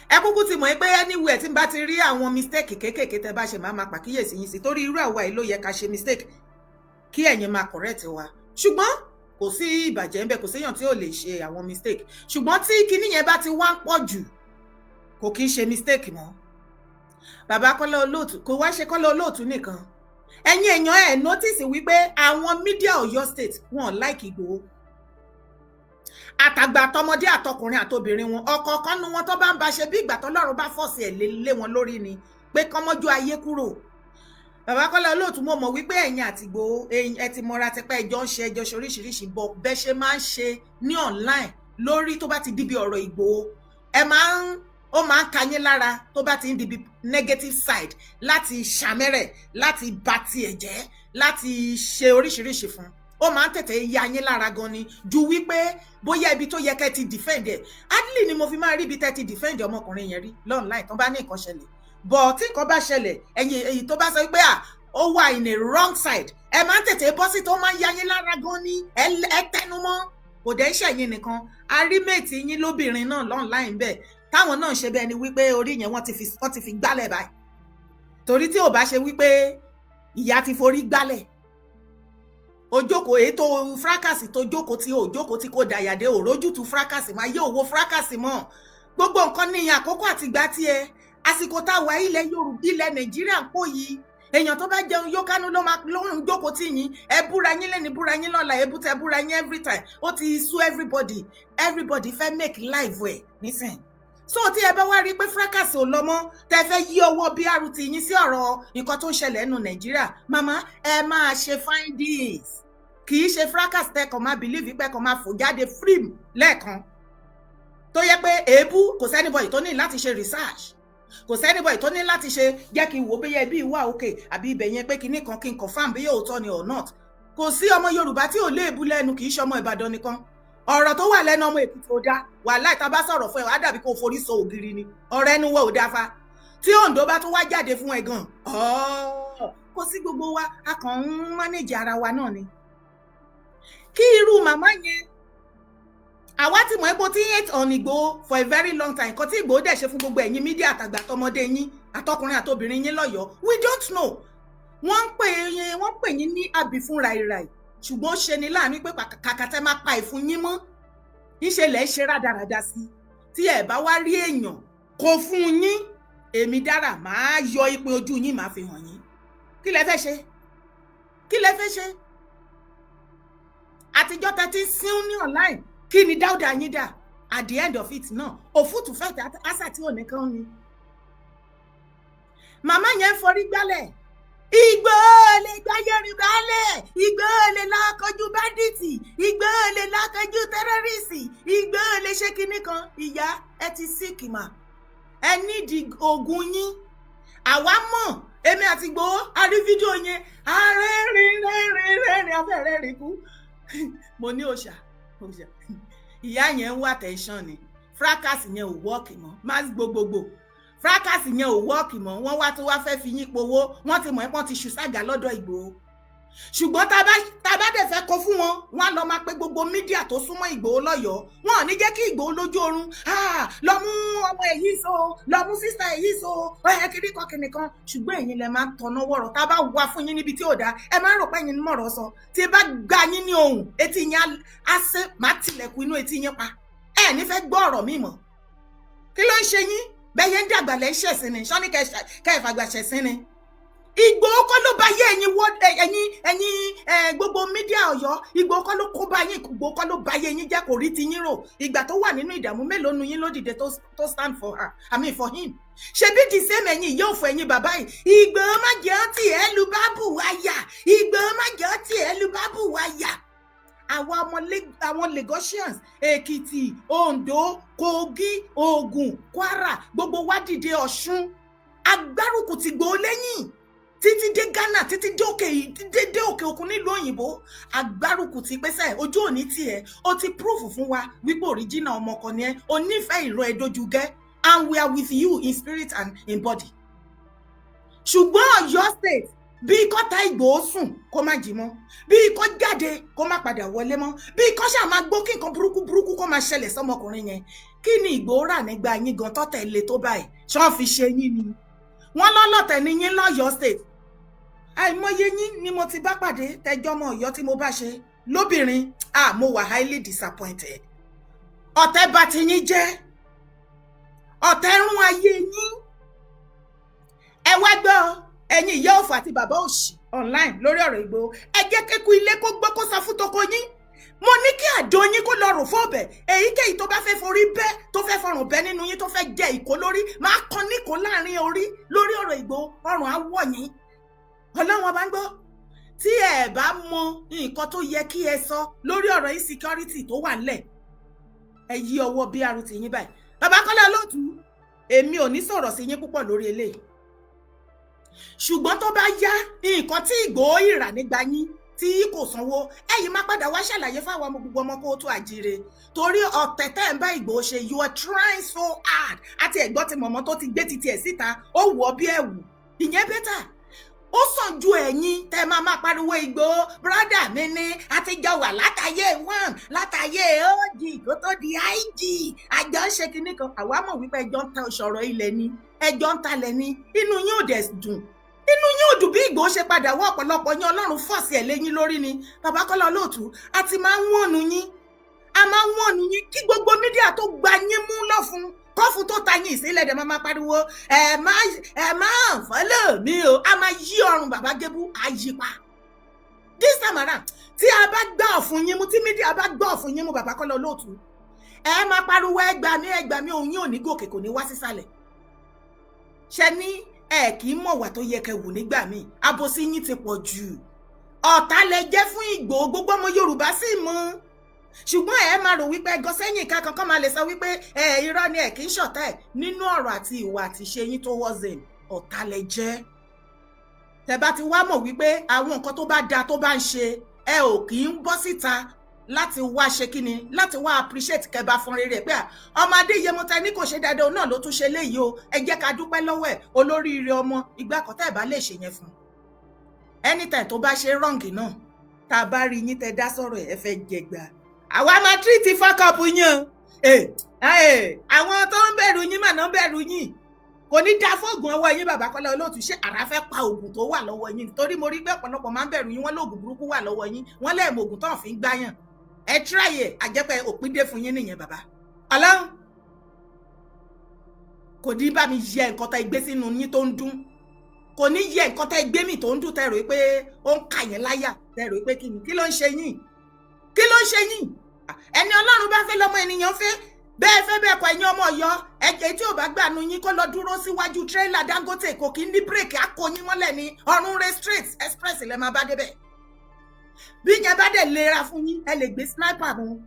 Ẹ kúkú ti mọ̀ pé anywhere tí n bá ti rí àwọn mistake kéékèèké tẹ́ bá ṣe, máa máa pàkíyèsí yín sí, torí irú àwa yìí ló yẹ ká ṣe mistake kí ẹ̀yin máa correct wa. Ṣùgbọ́n kò sí ìbàjẹ́ ńbẹ, kò séèyàn tí ò lè ṣe àwọn mistake. Ṣùgbọ́n tí kinní yẹn bá ti wá ń pọ̀ jù, kò kí ń ṣe mistake mọ́. Bàbá Kọ́lá Olóòtú, kò wá ṣe Kọ́lá Olóòtú nìkan. Ẹ̀yin èèyàn, ẹ̀ notice wípé àwọn media Ọ̀yọ́ State, wọn like Ìgbòho. Àtàgbà àtọmọdé àtọkùnrin àtobìnrin wọn, ọ̀kọ̀ọ̀kan nu wọn tó bá ń ba ṣe bí ìgbà tọ́lọ́run bá force ẹ̀ lé wọn lórí ni pé kọ́mọ́jú ayé kúrò. Bàbá Kọ́lá Olóòtú, mo mọ̀ wípé ẹ̀yin àti Ìgbòho ẹ ti mọra tipẹ́, ẹjọ́ ń ṣe, ẹjọ́ ṣe oríṣiríṣi bọ̀. Bẹ́ ṣe máa ń ṣe ní online lórí tó bá ti díbi ọ̀rọ̀ Ìgbòho, ẹ máa ń ó máa ń ka yín lára tó bá ti ń dibi negative side, láti ṣàmẹ́rẹ̀, láti bà tiẹ̀ jẹ́, láti ṣe oríṣiríṣi fún ó máa ń tètè ya yín lára gan ni, ju wípé bóyá ibi tó yẹ kẹ́ ti defend ẹ̀. Hardly ni mo fi máa rí ibi tẹ́ ti defend ọmọkùnrin yẹn rí online tó bá ní nǹkan ṣẹlẹ̀ bọ̀. Tí nǹkan bá ṣẹlẹ̀, ẹ̀yin èyí tó bá sọ pé à ó wà in a wrong side, ẹ máa ń tètè bọ́ sí, tó máa ń ya yín lára gan ni. Ẹ tẹnu mọ́, kò dẹ̀ ń ṣẹ̀yìn nìkan. A rí mate yín lóbìnrin náà online bẹ́ẹ̀, táwọn náà ṣe bẹ́ẹ̀ ni wípé orí yẹn wọ́n ti fi gbálẹ̀ báyìí, torí tí ò bá ṣe wípé ìyá ti forí gbálẹ̀ ojókòó ètò fracas tó jókòó tí òjókòó tí kò dàyàdé òrójútu fracas máa yé òwò fracas mọ́. Gbogbo nǹkan ní àkókò àtìgbà tiẹ̀. Àsìkò tá a wà, ilẹ̀ Yorùbá, ilẹ̀ Nàìjíríà ń pò yìí, èèyàn tó bá jẹun yó kánú ló máa ló ń jókòó tì yín. Ẹ búra yín lẹ́ni, búra yín lọ́la, ẹ bú tẹ búra yín every time. Ó ti sú everybody. Everybody fẹ́ make life ẹ̀ nísìn. So tí ẹ bá wá rí i pé fracas ò lọ mọ́, tẹ fẹ́ yí ọwọ́ BRT yín sí ọ̀rọ̀ nǹkan tó ń ṣẹlẹ̀ nínú Nàìjíríà, màmá, ẹ máa ṣe findings. Kì í ṣe fracas tẹ kàn máa believe pé kàn máa fò jáde free lẹ́ẹ̀kan, tó yẹ pé èébú, kò sí anybody tó ní láti ṣe research, kò sí anybody tó ní láti ṣe jẹ́ kí n wò bóyá ibi ìwà òkè àbí ibẹ̀ yẹn pé kinní kan kí n confirm bí òótọ́ ni or not. Kò sí ọmọ Yorùbá tí ò léèbú lẹ́nu, kì í ṣe ọmọ Ìbàdàn nìkan. Ọ̀rọ̀ tó wà lẹ́nu ọmọ Èkìtì ò dá wàhálà. Ìta bá sọ̀rọ̀ fún ẹ, wàá dàbí kó forí sọ ògiri ni. Ọ̀rọ̀ ẹnu wọ ò dáa fa. Tí Oǹdó bá tún wá jáde fún ẹ gan, kò sí. Gbogbo wa, a kàn ń manage ara wa náà ni. Kí irú màmá yẹn Àwa ti mọ̀ epo tí hate on Ìgbòho for a very long time. Nǹkan tí Ìgbòho dẹ̀ ṣe fún gbogbo ẹ̀yin media, àtàgbà àtọmọdé yín, àtọkùnrin àtobìnrin yín lọ́yọ̀ọ́, we don't know. Wọ́n ń pè yín, wọ́n pè yín ní àbí fún ràìràì, ṣùgbọ́n ó ṣe ni láàánú pé kàkà tẹ́ máa pa ìfun yín mọ́, ńṣe lẹ̀ ń ṣe rádaràda sí. Tí ẹ bá wá rí èèyàn kò fún yín, èmi dára máa yọ ìpín ojú yín, máa fi hàn yín. Kí lẹ fẹ́ ṣe? Kí lẹ fẹ́ ṣe? Àtijọ́ tẹ́ ti ń sín ní online, kí ni dáúdà yín dà? At the end of it náà, òfútù fẹ́ẹ̀ àṣà tí ò ní kán ni màmá yẹn ń forí gbálẹ̀. Ìgbòho lè gba Yorùbá lẹ̀, Ìgbòho lè lọ kojú bandit, Ìgbòho lè lọ kojú terrorist, Ìgbòho lè ṣe kinní kan. Ìyá ẹ ti sick mà, ẹ nídìí oògùn yín. Àwa mọ̀, èmi àti Ìgbòho a rí fídíò yẹn, a rẹ́rìn rẹ́rìn rẹ́rìn, afẹ́rẹ́ rí kú. Mo ní òòṣà, òòṣà, ìyá yẹn ń wá attention ni. Fracas yẹn ò work mọ́, mass gbogbogbò fracas yẹn ò work mọ́. Wọ́n wá tó wá fẹ́ fi yín powó. Wọ́n ti mọ̀ ẹ́ pọ́n ti ṣù ságà lọ́dọ̀ Ìgbòho, ṣùgbọ́n tá a bá dẹ̀ fẹ́ kó fún wọn, wọ́n á lọ máa pe gbogbo media tó súnmọ́ Ìgbòho lọ́yọ̀ọ́. Wọn ò ní jẹ́ kí Ìgbòho lójú oorun lọ mú ọmọ èyí so, lọ mú sísá èyí so, ẹ kiri kan kìnì kan. Ṣùgbọ́n ẹ̀yin lẹ máa ń tọ̀nà wọ̀rọ̀. Tá a bá wà fún yín níbi tí ò dáa, ẹ máa ń rò pé ẹ̀yin mọ̀rọ̀ sọ. Tí bá gbá yín ní ohùn, etí yín á ṣe máa tilẹ̀kùn inú etí yín pa. Ẹ ní fẹ́ gbọ́ ọ̀rọ̀ mi mọ́. Kí ló ń ṣe yín? Bẹ́ẹ̀ yẹn ń dàgbà lẹ́ ń ṣẹ̀sìn ni sọ́ni kẹ́ ẹ̀ fàgbà ṣẹ̀sìn ni. Ìgbòho kọ́ ló bá yé ẹ̀yin wọ́, ẹ̀yin gbogbo media Ọ̀yọ́. Ìgbòho kọ́ ló kó bá yín, Ìgbòho kọ́ ló bá yé yín jẹ́. Kò rí ti yín rò. Ìgbà tó wà nínú ìdààmú, mélòó nu yín ló dìde tó stand for her, I mean for him? Ṣebí the same ẹ̀yin ìyá òfò, ẹ̀yin bàbá yìí. Ìgbòho má jẹ́ ọtí ẹ̀ lu bábù wáyà, Ìgbòho má jẹ́ ọtí ẹ̀ lu bábù wáyà. Àwa ọmọ àwọn Lagosians, Èkìtì, Oǹdó, Kogi, Ògùn, Kwara, gbogbo wa dìde, Ọ̀ṣun, agbárùkù ti Ìgbòho lẹ́yìn títí dé Ghana, títí dé òkè, títí dé òkè òkun nílùú òyìnbó. Agbárùkù ti pèsè ojú òní tiẹ̀. Ó ti proof fún wa wípé original ọmọ kan ni ẹ, onífẹ̀ẹ́ ìran ẹ dójú gẹ́, and we are with you in spirit and in body. Ṣùgbọ́n Ọ̀yọ́ State, bí kọ́ta Ìgbòho sùn kó má jí mọ́, bí kò jáde kó má padà wọlé mọ́, bí kò ṣáà máa gbó kí nǹkan burúkú burúkú kó máa ṣẹlẹ̀ sọmọkùnrin yẹn. Kí ni Ìgbòho rà nígbà yín gan tọ́tẹ̀ le tó báyìí? Ṣọ́n fi ṣe yín ni? Wọ́n lọ́lọ́tẹ̀ ní yín lọ́yọ̀ọ́ State. Àìmọye yín ni mo ti bá pàdé tẹjọ́ mọ́ Ọ̀yọ́ tí mo bá ṣe lóbìnrin. Ah, mo wà highly disappointed. Ọ̀tẹ̀ bá ti yín jẹ́, ọ̀tẹ̀ rún ayé yín. Ẹ wá gbọ́, ẹ̀yin ìyá òfò àti bàbá òṣì online lórí ọ̀rọ̀ Ìgbòho, ẹ jẹ́ kéku ilé kó gbọ́, kó sọ fún toko yín. Mo ní kí àjọ yín kó lọ rò fún ọbẹ̀. Èyíkéyìí tó bá fẹ́ forí bẹ́, tó fẹ́ fọrùn bẹ́ nínú yín, tó fẹ́ jẹ ìkó lórí, máa kan níkó láàrin orí lórí ọ̀rọ̀ Ìgbòho. Ọrùn á wọ̀ yín. Ọlọ́run ọba ń gbọ́. Tí ẹ bá mọ nǹkan tó yẹ kí ẹ sọ lórí ọ̀rọ̀ insecurity tó wà nílẹ̀, ẹ yí ọwọ́ BRT yín báyìí. Bàbá Kọ́lá Olóòtú, èmi ò ní sọ̀rọ̀ sí yín púpọ̀ lórí eléyìí, ṣùgbọ́n tó bá yá, nǹkan tí Ìgbòho ìrà nígbà yín tí kò sanwó, ẹ̀yin máa padà wá ṣàlàyé fáwọn ọmọ, gbogbo ọmọ kó tó àjíire, torí ọ̀tẹ̀ tẹ́ ń bá Ìgbòho ṣe, you are trying so hard. Àti ẹ̀gbọ́n ti mọ̀mọ́ tó ti gbé titi ẹ̀ síta, ó wọ̀ bí ẹ̀wù, ìyẹn better, ó sàn ju ẹ̀yin tẹ́ máa máa pariwo Ìgbòho brother mi ní àtijọ́ wà látàyè one, látàyè og, kó tó di ig, àjọ ń ṣe kinní kan. Àwa mọ̀ wípé ẹjọ́ ń ta ìṣọ̀rọ̀ ilẹ̀ ni, ẹjọ́ ń talẹ̀ ni. Inú yín ò dẹ̀ dùn, inú yín ò dùn bí Ìgbòho ṣe padà wọ́. Ọ̀pọ̀lọpọ̀ yín, Ọlọ́run fọ̀sì ẹ̀ léyín lórí ni. Bàbá Kọ́lá Olóòtú, a ti máa ń wọ̀nù yín, a máa ń wọ̀nù yín kí gbogbo media tó gba yín mú lọ́fun kọ́fù tó ta yín ìsílẹ̀ dẹ̀ máa máa pariwo. Ẹ má follow mi o. A máa yí ọrùn bàbá Gébú àyípa this time around. Tí a bá gbá ọ̀fun yín mú, tí media bá gbá ọ̀fun yín mú, bàbá Kọ́lá Olóòtú, ẹ máa pariwo ẹ gbà mí, ẹ gbà mí. Òun yín ò ní gòkè, kò ní wá sísàlẹ̀. Ṣe ní ẹ kì í mọ̀ wà tó yẹ kẹ́ wù nígbà míì. Àbòsí yín ti pọ̀ jù. Ọ̀tá lẹ jẹ́ fún Ìgbòho, gbogbo ọmọ Yorùbá sì mọ̀, ṣùgbọ́n ẹ máa rò wípé ẹgọ sẹ́yìn ká kankan máa lè sọ wípé ẹ irọ́ ni, ẹ kì í ṣọ̀tá ẹ̀. Nínú ọ̀rọ̀ àti ìwà àti ìṣe yín towards him, ọ̀tá lẹ jẹ́. Tẹ́ bá ti wá mọ̀ wípé àwọn nǹkan tó bá da tó bá ń ṣe, ẹ ò kì í bọ́ síta láti wá ṣe kíni, láti wá appreciate kẹba fún rere pé ọmọ Adéyẹmọ ta ní kò ṣe dáadáa náà ló tún ṣe léyìí o, ẹ jẹ́ ká dúpẹ́ lọ́wọ́ ẹ̀, olóríire ọmọ ìgbà kan. Tẹ́ ẹ bá lè ṣe yẹn fún anytime tó bá ṣe wrong náà, tá a bá rí yín tẹ́ dá sọ̀rọ̀ ẹ̀, ẹ fẹ́ jẹgbà. Àwa máa treat fuck up yín o. Àwọn tó ń bẹ̀rù yín mà náà ń bẹ̀rù yín. Kò ní dá fóògùn ọwọ́ yín, bàbá Kọ́lá Olóòtú. Ṣé àrà fẹ́ pa oògùn tó wà lọ́wọ́ yín? Torí mo rí pé ọ̀pọ̀lọpọ̀ máa ń bẹ̀rù yín, wọ́n lóògùn burúkú wà lọ́wọ́ yín, wọ́n lẹ́ẹ̀mọ oògùn tó ń fi ń gbáyàn. Ẹ tíráyè àjẹpẹ́ òpin dé fún yín nìyẹn. Bàbá Ọlọ́run kò ní bá mi yẹ nǹkan tá gbé sínú yín tó ń dún, kò ní yẹ nǹkan tá gbé mi tó ń dún, tẹ́ rò pé ó ń kà yín láyà, tẹ́ rò pé kí ni, kí ló ń ṣe yín, kí ló ń ṣe yín? Ẹni Ọlọ́run bá fẹ́ lọ́mọ ènìyàn fẹ́. Bẹ́ẹ̀ fẹ́ bẹ́ẹ̀ kọ́, ẹ̀yin ọmọ Ọ̀yọ́, ẹ̀jẹ̀ tí ò bá gbànú yín, kó lọ dúró síwájú tírélà Dangote. Kò kí ní bírèkì, á kó yín mọ́lẹ̀ ní ọ̀run rẹ̀. Straight express lẹ́ máa bá débẹ̀. Bí yẹn bá dẹ̀ lera fún yín, ẹ lè gbé sniper mu,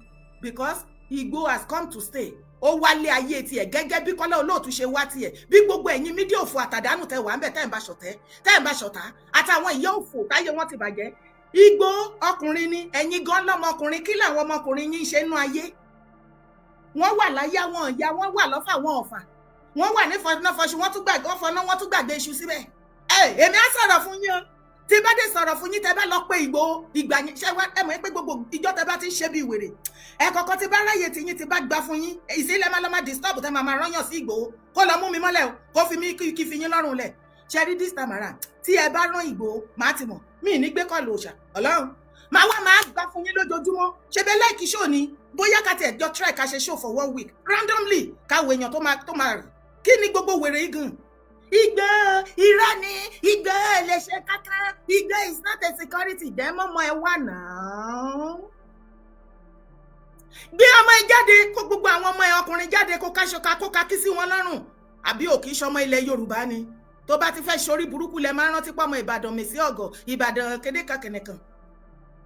because Igboho has come to stay. Ó wálé ayé tiẹ̀ gẹ́gẹ́ bí Kọ́lá Olóòtú ṣe wá tiẹ̀, bí gbogbo ẹ̀yin media òfò àtàdánù tẹ wà ń bẹ̀, tẹ́ ń bá ṣọ̀tẹ̀, tẹ́ ń bá ṣọ̀tá, àtàwọn ìyá òfò táyé wọn ti bàjẹ́. Ìgbòho ọkùnrin ni, ẹ̀yin gan lọ́mọkùnrin. Kí làwọn ọmọkùnrin yín ṣe nú ayé? Wọ́n wà láyé, àwọn ìyá wọn wà lọ́fà, wọn ọ̀fà wọ́n wà ní fọnáfọṣù, wọ́n tún gbàgbé wọ́n fọná, wọ́n tún gbàgbé iṣu síbẹ̀. Ẹ èmi á sọ̀rọ̀ fún yín o. Tí bá dé sọ̀rọ̀ fún yín, tẹ́ bá lọ pé Ìgbòho ìgbà yẹn, ṣé ẹ mọ̀ pé gbogbo ìjọ tẹ́ bá ti ń ṣe bí wèrè, ẹ kọ̀kọ́ tí bá ráyè tí yín ti bá gbà fún yín, ìsílẹ̀ máa lọ máa disturb, tẹ́ máa máa rányàn sí Ìgbòho kó lọ mú mi mọ́lẹ̀ o, kó fi mí kí fi yín lọ́rùn lẹ̀. Ṣe rí this time around, tí ẹ bá rán Ìgbòho, màá ti mọ̀ mí ní gbé kọ́ọ̀lù òòṣà Ọlọ́run, màá wá máa gbà fún yín lójoojúmọ́. Ṣe bẹ́ẹ̀ like show ni, bóyá ká tiẹ̀ jọ try ká ṣe show for one week randomly, káwọ èèyàn tó máa rì. Kí ni gbogbo wèrè yìí gan? Ìgbòho irọ́ ni, Ìgbòho lè ṣe káká, Ìgbòho is not a security. Dẹ́mọ́mọ́ ẹ wà náà, gbé ọmọ ẹ jáde, kó gbogbo àwọn ọmọ ẹ ọkùnrin jáde, kó káṣọ ká kó kakí sí wọn lọ́rùn. Àbí ò kì í ṣọmọ ilẹ̀ Yorùbá ni? Tó bá ti fẹ́ ṣorí burúkú lẹ máa ń rántí pọ́mọ Ìbàdàn, mèsì ọ̀gọ̀ Ìbàdàn kédékan kẹnẹkan.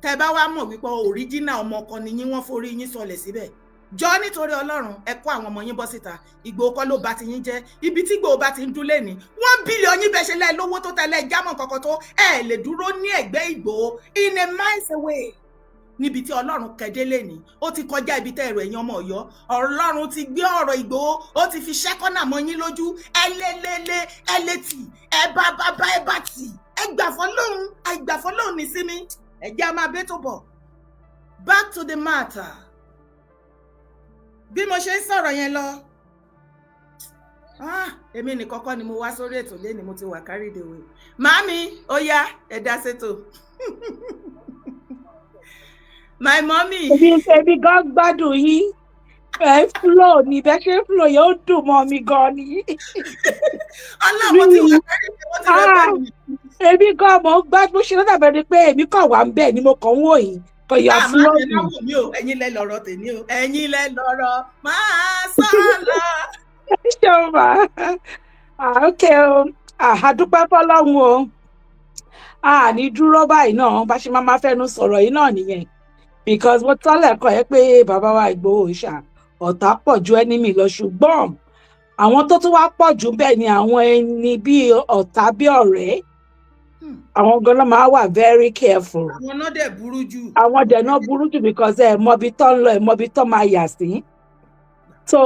Tẹ bá wá mọ̀ wípé original ọmọ ọkọ ni yín, wọ́n forí yín sọlẹ̀ síbẹ̀. Jọ nítorí Ọlọ́run, ẹ kó àwọn ọmọ yín bọ́ síta. Ìgbòho kọ́ ló bá ti yín jẹ́. Ibi tí Ìgbòho bá ti ń dún lẹ́ni 1 billion yín, bẹ́ẹ̀ ṣe lẹ́ lówó tó tẹ́lẹ̀ jámọ̀ kankan tó ẹ lè dúró ní ẹ̀gbẹ́ Ìgbòho in a miles away. Níbi tí Ọlọ́run kẹ́dé lẹ́ni, ó ti kọjá ibi tẹ́ ẹ̀rọ. Ẹ̀yin ọmọ Ọ̀yọ́, Ọlọ́run ti gbé ọ̀rọ̀ Ìgbòho, ó ti fi ṣẹ́kọ́nà mọ́ yín lójú. Ẹ lé lé lé, ẹ lé tì, ẹ bá bá bá, ẹ bá tì, ẹ gbà fọlọ́run, ẹ gbà fọlọ́run ní sí mi. Ẹ jẹ́ a máa bẹ́ tó bọ̀. Back to the matter, bí mo ṣe ń sọ̀rọ̀ yẹn lọ, èmi nìkan kọ́ ni mo wá sórí ètò lẹ́ni, mo ti wà carried away. Màámi, ó yá, ẹ dá sétò, my mommy. Èmi gan gbádùn yín. Ẹ flow ní bẹ́ẹ̀ ṣe flow yẹn, ó dùn mọ́ mi gan ni. Ọlọ́run ti wà carried away, wọ́n ti rẹ́ bẹ́ẹ̀ mi. Èmi gan mo gbádùn bó ṣe lọ́dà bẹ́ẹ̀ ni pé èmi kàn wá ń bẹ̀ ni, mo kàn ń wò yín kò yọ flow mi. Máa wò mí o, ẹ̀yin lẹ lọ́rọ̀ tèmi o, ẹ̀yin lẹ lọ́rọ̀ máa sọ lọ. Ṣé o mà ok o, àdúpẹ́ fọlọ́run o. A ní dúró báyìí náà, bá ṣe máa máa fẹnu sọ̀rọ̀ yìí náà nìyẹn, because mo tọ́lẹ̀ kọ́ ẹ pé bàbá wa Ìgbòho ṣá ọ̀tá pọ̀ ju enemy lọ, ṣùgbọ́n àwọn tó tún wá pọ̀ jù bẹ́ẹ̀ ni àwọn ẹni bíi ọ̀tá bí ọ̀rẹ́. Àwọn gan-an máa wà very careful. Àwọn náà dẹ̀ burú jù. Àwọn dẹ̀ náà burú jù, because ẹ mọ ibi tó ń lọ, ẹ mọ ibi tó máa yà sí. So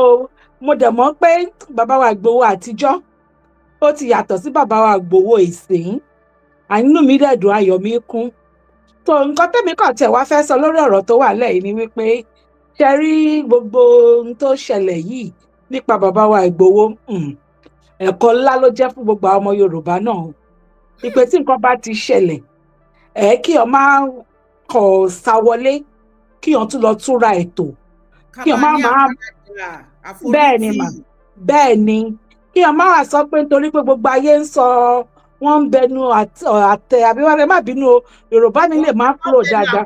mo dẹ̀ mọ̀ pé bàbá wa Ìgbòho àtijọ́, ó ti yàtọ̀ sí bàbá wa Ìgbòho ìsìn. Àánú mi dẹ̀ dùn, ayọ̀ mi kún. Tó nǹkan tẹ́mi kàn tẹ̀ wá fẹ́ sọ lórí ọ̀rọ̀ tó wà lẹ́yìn ni wípé, ṣe rí gbogbo ohun tó ṣẹlẹ̀ yìí nípa bàbá wa Ìgbòho, ẹ̀kọ́ ńlá ló jẹ́ fún gbogbo àwọn ọmọ Yorùbá náà, ìpè tí nǹkan bá ti ṣẹlẹ̀, ẹ kí ọ máa kọ̀ sáwọlé, kí ọ tún lọ túnra ètò, kí ọ má máa, bẹ́ẹ̀ ni mà, bẹ́ẹ̀ ni, kí ọ má wà sọ pé nítorí pé gbogbo ayé ń sọ, wọ́n ń bẹnu àtẹ, àbí wọ́n má bínú o, Yorùbá mi lè má kúrò dáadáa,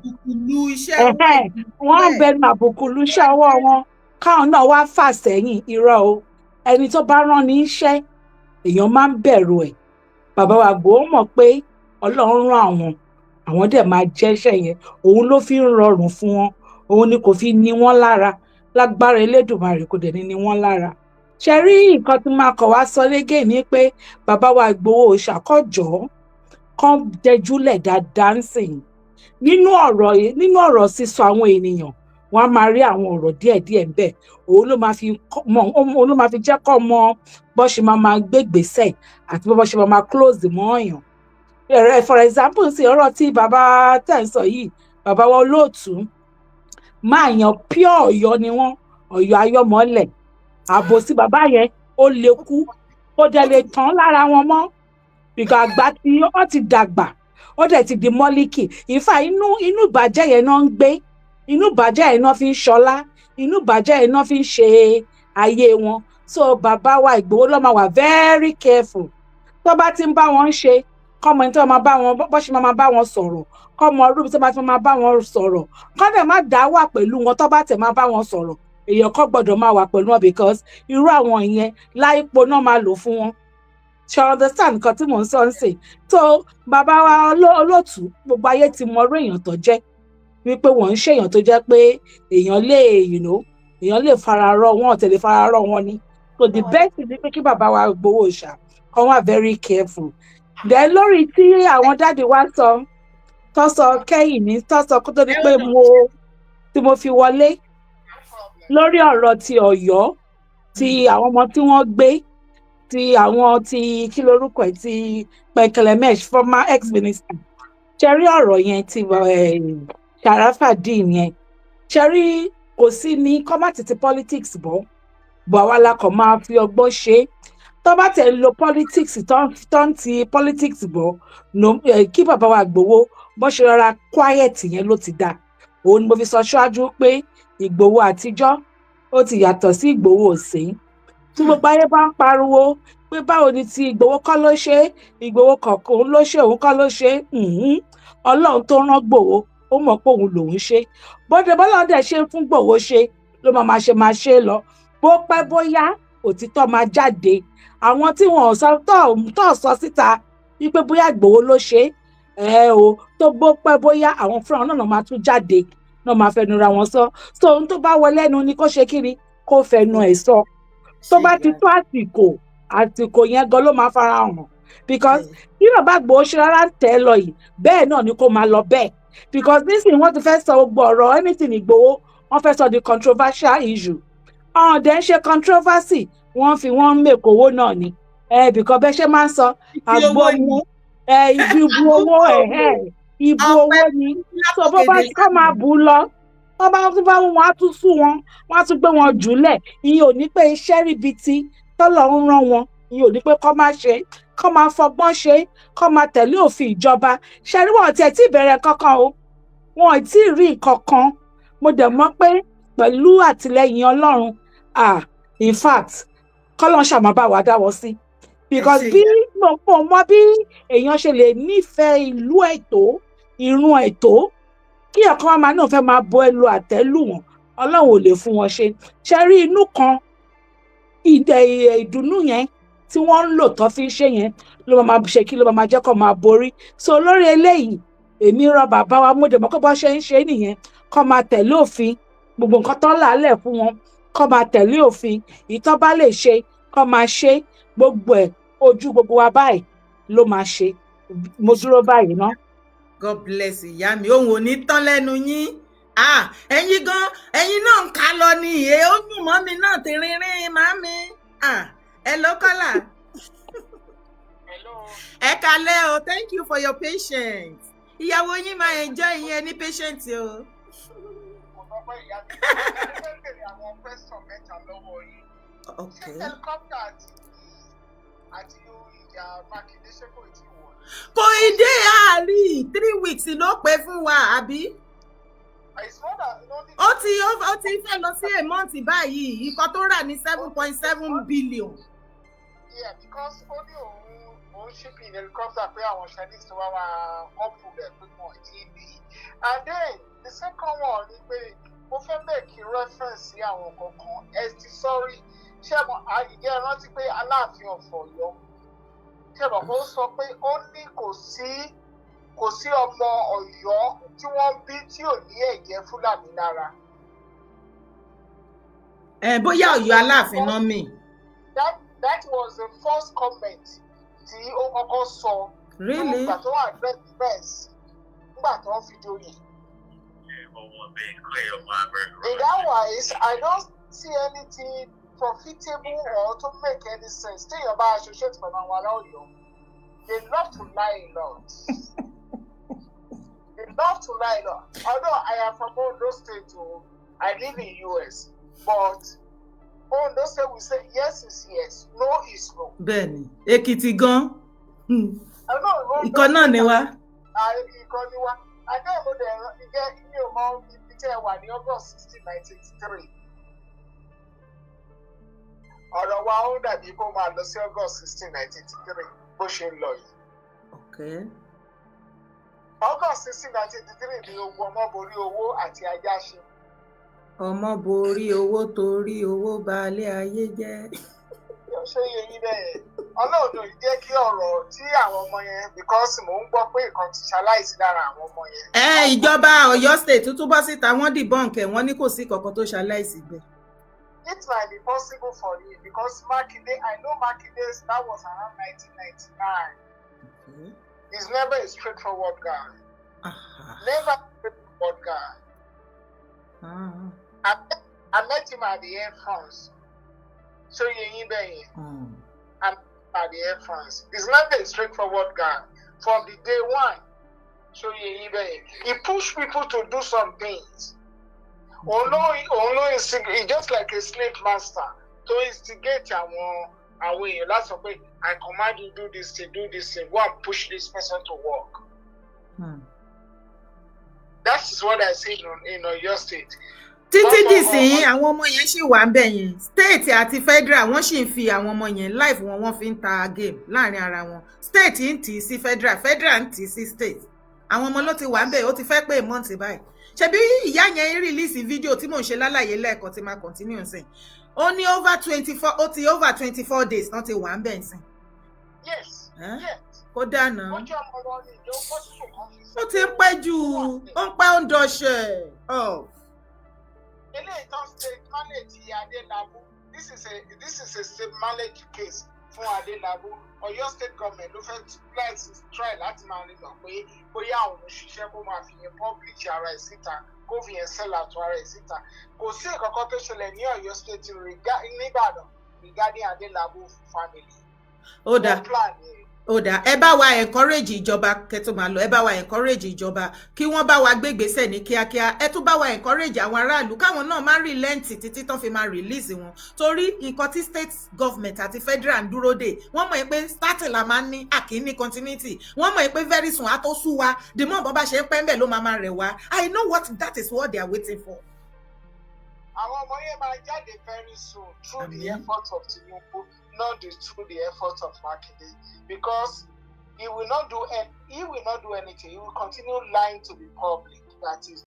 wọ́n ń bẹnu àbùkù lu iṣẹ́ ọwọ́ wọn, káwọn náà wá fà sẹ́yìn. Irọ́ o. Ẹni tó bá rán ní iṣẹ́, èèyàn máa ń bẹ̀rù ẹ̀. Bàbá wa Ìgbòho mọ̀ pé Ọlọ́run rán àwọn, àwọn dẹ̀ máa jẹ́ṣẹ́ yẹn. Òun ló fi ń rọrùn fún wọn, òun ni kò fi ní wọ́n lára. Lágbára Elédùmarè, kò dẹ̀ ní ní wọ́n lára. Ṣe rí nǹkan tí máa kọ̀ wá sọ légè ni pé bàbá wa Ìgbòho ṣàkọjọ́ kán dẹjúlẹ̀ dáadáa ń sìn nínú ọ̀rọ̀ sísọ. Àwọn ènìyàn wọ́n á máa rí àwọn ọ̀rọ̀ díẹ̀díẹ̀ ń bẹ̀. Òun ló máa fi mọ, òun ló máa fi jẹ́ kọ́ mọ bó ṣe máa máa gbé gbèsè àti bó ṣe máa máa close mọ́ èèyàn. For example, sí ọ̀rọ̀ tí bàbá tẹ̀ ń sọ yìí, bàbá wa Olóòtú, Máa yan pure Ọ̀yọ́ ni wọ́n, Ọ̀yọ́ ayọ́mọ́lẹ̀. Àbòsí bàbá yẹn, ó lè kú, ó dẹ̀ lè tán lára wọn mọ́, ìgbà àgbà tí wọ́n ti dàgbà, ó dẹ̀ ti di mọ́líkì ìfà. Inú ìbàjẹ́ yẹn náà ń gbé, inú ìbàjẹ́ yẹn náà fi ń ṣọlá, inú ìbàjẹ́ yẹn náà fi ń ṣe ayé wọn. So bàbá wa Ìgbòho ló máa wà very careful tó bá ti ń bá wọn ṣe, kọ́mọ ní tí wọ́n máa bá wọn bọ́ ṣe máa bá wọn sọ̀rọ̀, kọ́mọ rúbi tó bá ti máa bá wọn sọ̀rọ̀, kọ́ dẹ̀ má dá wà pẹ̀lú wọn. Tó bá tẹ̀ máa bá wọn sọ̀rọ̀, èèyàn kọ́ gbọ́dọ̀ máa wà pẹ̀lú wọn, because irú àwọn yẹn láìpo náà máa lò fún wọn. Ṣe understand nǹkan tí mò ń sọ ń sìn? So bàbá wa olóòtú, gbogbo ayé ti mọ irú èèyàn tó jẹ́, wípé wọ́n ń ṣèyàn tó jẹ́ pé èèyàn lè fara rọ wọn, tẹ̀lé fara rọ wọn ni. So the best thing ni pé kí bàbá wa Ìgbòho ṣá kọ́ wà very careful. Then lórí tí àwọn daddy wa sọ, tó sọ kẹ́yìn ní, tó sọ kó tó di pé mo tí mo fi wọlé, lórí ọ̀rọ̀ ti Ọ̀yọ́, ti àwọn ọmọ tí wọ́n gbé, ti àwọn ti kí lorúkọ ẹ̀, ti Pẹ̀kẹ̀lẹ̀mẹ́sh, former ex-minister, ṣe rí ọ̀rọ̀ yẹn, ti Sharafadeen yẹn, ṣe rí, kò sí ní kọ́mátì ti politics bọ́ bọ́. Àwa la kàn máa fi ọgbọ́n ṣe é. Tó bá tẹ̀ ń lo politics, tó ń ti politics bọ̀ no, kí bàbá wa Ìgbòho bó ṣe rọra quiet yẹn ló ti dáa. Òun ni mo fi sọ ṣáájú pé Ìgbòho àtijọ́, ó ti yàtọ̀ sí Ìgbòho òsín. Tí gbogbo ayé bá ń pariwo pé báwo ni ti Ìgbòho kọ́ ló ṣe é, Ìgbòho kọ̀ọ̀kan òun ló ṣe, òun kọ́ ló ṣe é, Ọlọ́run tó rán Gbòho, ó mọ̀ pé òun lòun ṣe. Bóde bọ́lá dẹ̀ ṣe ń fún Gbòho ṣe ló máa ṣe, máa ṣe é lọ. Bó pẹ́ bóyá, òtítọ́ máa jáde. Àwọn tí wọn ò sọ tó sọ síta wípé bóyá Ìgbòho ló ṣe é, ẹ o, tó bó pẹ́ bóyá, àwọn fúnra wọn náà máa tún jáde náà, máa fẹnu ra wọn sọ. So ohun tó bá wọlé ẹnu ni kó ṣe kí ni, kó fẹnu ẹ̀ sọ. Tó bá ti tó àsìkò, àsìkò yẹn gan ló máa fara hàn, because bí bàbá Ìgbòho ṣe rárá ń tẹ̀ ẹ́ lọ yìí, bẹ́ẹ̀ náà ni kó máa lọ bẹ́ẹ̀, because nísìnyí wọ́n ti fẹ́ sọ gbogbo ọ̀rọ̀ anything Ìgbòho, wọ́n fẹ́ sọ di controversial issue. Ọ̀hún dẹ̀ ń ṣe controversy, wọ́n fi wọ́n ń mèkó owó náà ni ẹ, because bẹ́ẹ̀ ṣe máa ń sọ àgbo mu ẹ, ibi ibu owó ẹ, ibu owó ni. So bó bá kọ́ máa bù ú lọ, wọ́n bá tún bá wọn á tún sú wọn, wọ́n á tún gbé wọn jùlẹ̀. Ìyẹn ò ní pé iṣẹ́ ríbi tí tọ́lọ̀ ń rán wọn, ìyẹn ò ní pé kọ́ máa ṣe, kọ́ máa fọgbọ́n ṣe, kọ́ máa tẹ̀lé òfin ìjọba. Ṣe rí, wọn tiẹ̀ tí ì bẹ̀rẹ̀ kankan o, wọn ò tí ì rí nǹkan kan. Mo dẹ̀ mọ̀ pé pẹ̀lú àtìlẹyìn Ọlọ́run, ah, in fact, kọ́lọ́n ṣàmọ́ bá wa dáwọ́ sí, because bí mo mọ bí èèyàn ṣe lè nífẹ̀ẹ́ ìlú ẹ̀ tó, ìrun ẹ̀ tó, kí ọ̀kan máa náà fẹ́ máa bọ ẹlò àtẹ́lù wọn, Ọlọ́run ò lè fún wọn ṣe. Ṣe rí inú kan ìdùnnú yẹn tí wọ́n ń lò tó fi ń ṣe yẹn ló máa ṣe kí ló máa jẹ́ kó máa borí. So lórí eléyìí, èmi rọ bàbá wa, mo dẹ̀ mọ̀ pé bó ṣe ń ṣe nìyẹn, kó máa tẹ̀lé òfin, gbogbo nǹkan tó ń làálẹ̀ fún wọn, kó máa tẹ̀lé òfin. Ìtọ́ bá lè ṣe, kó máa ṣe gbogbo ẹ̀, ojú gbogbo wa báyìí ló máa ṣe. Mo dúró báyìí ná. God bless ìyá mi, òun ò ní tán lẹ́nu yín. Ah, ẹ̀yin gan, ẹ̀yin náà ń ká lọ ní ìyè, ó dùn mọ́ mi náà ti rínrín màmí. Ah, ẹ ló kọ́là. Ẹ kalẹ́ o, thank you for your patience. Ìyàwó yín máa enjoy yín, ní patient o. Mo fẹ́ ìyá mi, mo fẹ́ bèrè àwọn question mẹ́ta lọ́wọ́ yín. Ṣé helicopter àti ìjà Mákindé, ṣé kò tí wọ̀? Kò ì dé àárí, 3 weeks ló pé fún wa, àbí? It's more than only. Ó ti fẹ́ lọ sí a month báyìí, ikọ̀ tó rà ní 7.7 billion. Yeah, because ó ní òun shipping helicopter pé àwọn Chinese tó wá wá couple rẹ̀ pé wọn ò tí ì bí. And then the second one ni pé mo fẹ́ make reference sí àwọn kankan. Ẹ ti sọ́rí, ṣé mo ìjẹ́ ẹ rántí pé Aláàfin of Ọ̀yọ́, ṣé mo kó sọ pé ó ní kò sí ọmọ Ọ̀yọ́ tí wọ́n bí tí ò ní ẹ̀jẹ̀ Fúlàní lára? Ẹ bóyá Ọ̀yọ́ Aláàfin náà mì. That was the first comment tí ó kọ́kọ́ sọ. Really? Nígbà tó wà press, nígbà tó ń fi joyè. In that wise, I don't see anything profitable or to make any sense téèyàn bá associate pẹ̀lú àwọn ará Ọ̀yọ́. They love to lie a lot. They love to lie a lot. Although I am from Ondo State o. I live in US, but Ondo State, we say yes is yes, no is no. Bẹ́ẹ̀ni, Èkìtì gan. I know. Ìkan náà ni wá. Ìkan ni wá. Adé mo dẹ̀ jẹ́ mi ò mọ ibi tẹ́ ẹ wà ní August 16, 1983. Ọ̀rọ̀ wa ó dàbí kó máa lọ sí August 16, 1983 bó ṣe ń lọ yìí. August 16, 1983 ni ogun ọmọ borí owó àti ajá ṣe. Ọmọ borí owó torí owó balẹ̀ ayé jẹ́. Ṣé yẹ yín bẹ́ẹ̀? Ọlọ́run ò ní jẹ́ kí ọ̀rọ̀ tí àwọn ọmọ yẹn, because mò ń gbọ́ pé nǹkan ti ṣaláìsí lára àwọn ọmọ yẹn. Ẹ ìjọba Ọ̀yọ́ State tuntun bọ́ síta, wọ́n debunk ẹ̀, wọ́n ní kò sí kankan tó ṣaláìsí bẹ́ẹ̀. It might be possible for you because Makinde, I know Makinde, that was around 1999. He's never a straightforward guy. Never a straightforward guy. I met him at the Air France. So you yín bẹ́ẹ̀ yẹn. I met him at the Air France. He's not a straightforward guy. From the day one, so you yín bẹ́ẹ̀ yẹn. He pushed people to do some things. Òun ló instigate, he just like a slave master to instigate àwọn èèyàn láti sọ pé, "I command you, do this thing, do this thing, go and push this person to work." That is what I see in Oyo State. Títí dìsín, àwọn ọmọ yẹn ṣì wà ń bẹ̀ yẹn. State àti federal, wọ́n sì ń fi àwọn ọmọ yẹn, life wọn, wọ́n fi ń ta game láàrin ara wọn. State ń tì í sí federal, federal ń tì í sí state. Àwọn ọmọ ló ti wà ń bẹ̀, ó ti fẹ́ pé month báyìí. Ṣebí ìyá yẹn release fídíò tí mò ń ṣe lálàyé lẹ́ẹ̀kan tí máa continue sìn, ó ní over 24, ó ti over 24 days tán ti wà ń bẹ̀ sìn. Yes. Eh? Yes. Kó dànù. Ó jẹ́ ọmọ wọn ní ìjọ pọ́sibù kan fi sí. Ó ti ń pẹ́ jù, ó ń pẹ́, ó ń dọ̀ṣẹ̀. Oh. Eléyìí tó ń state manage Adélábù, this is a state manage case fún Adélábù. Ọ̀yọ́ State government ló fẹ́ láti try láti máa rí lọ pé bóyá òun ṣiṣẹ́ kó máa fi yẹn publish ara ẹ̀ síta, kó fi yẹn sell out ara ẹ̀ síta. Kò sí nǹkan tó ṣẹlẹ̀ ní Ọ̀yọ́ State nìbàdàn regarding Adélábù family. Ó dáa. Wọ́n plan ni. Ó dáa, ẹ bá wa encourage ìjọba kẹ́ tó máa lọ. Ẹ bá wa encourage ìjọba kí wọ́n bá wa gbégbèsè ní kíákíá. Ẹ tún bá wa encourage àwọn aráàlú káwọn náà má relent títí tán fi máa release wọn, torí nǹkan tí state government àti federal ń dúró dè, wọ́n mọ̀ pé starting la máa ń ní àkíní continuity. Wọ́n mọ̀ pé very soon á tó sú wa. The more bọ́ bá ṣe ń pẹ́ ń bẹ̀ ló máa máa rẹ̀ wá. I know what that is, what they are waiting for. Àwọn ọmọ yẹn máa jáde very soon through the Àmín. Effort of Tinubu, not through the effort of Makinde, because he will not do anything. He will continue lying to the public that is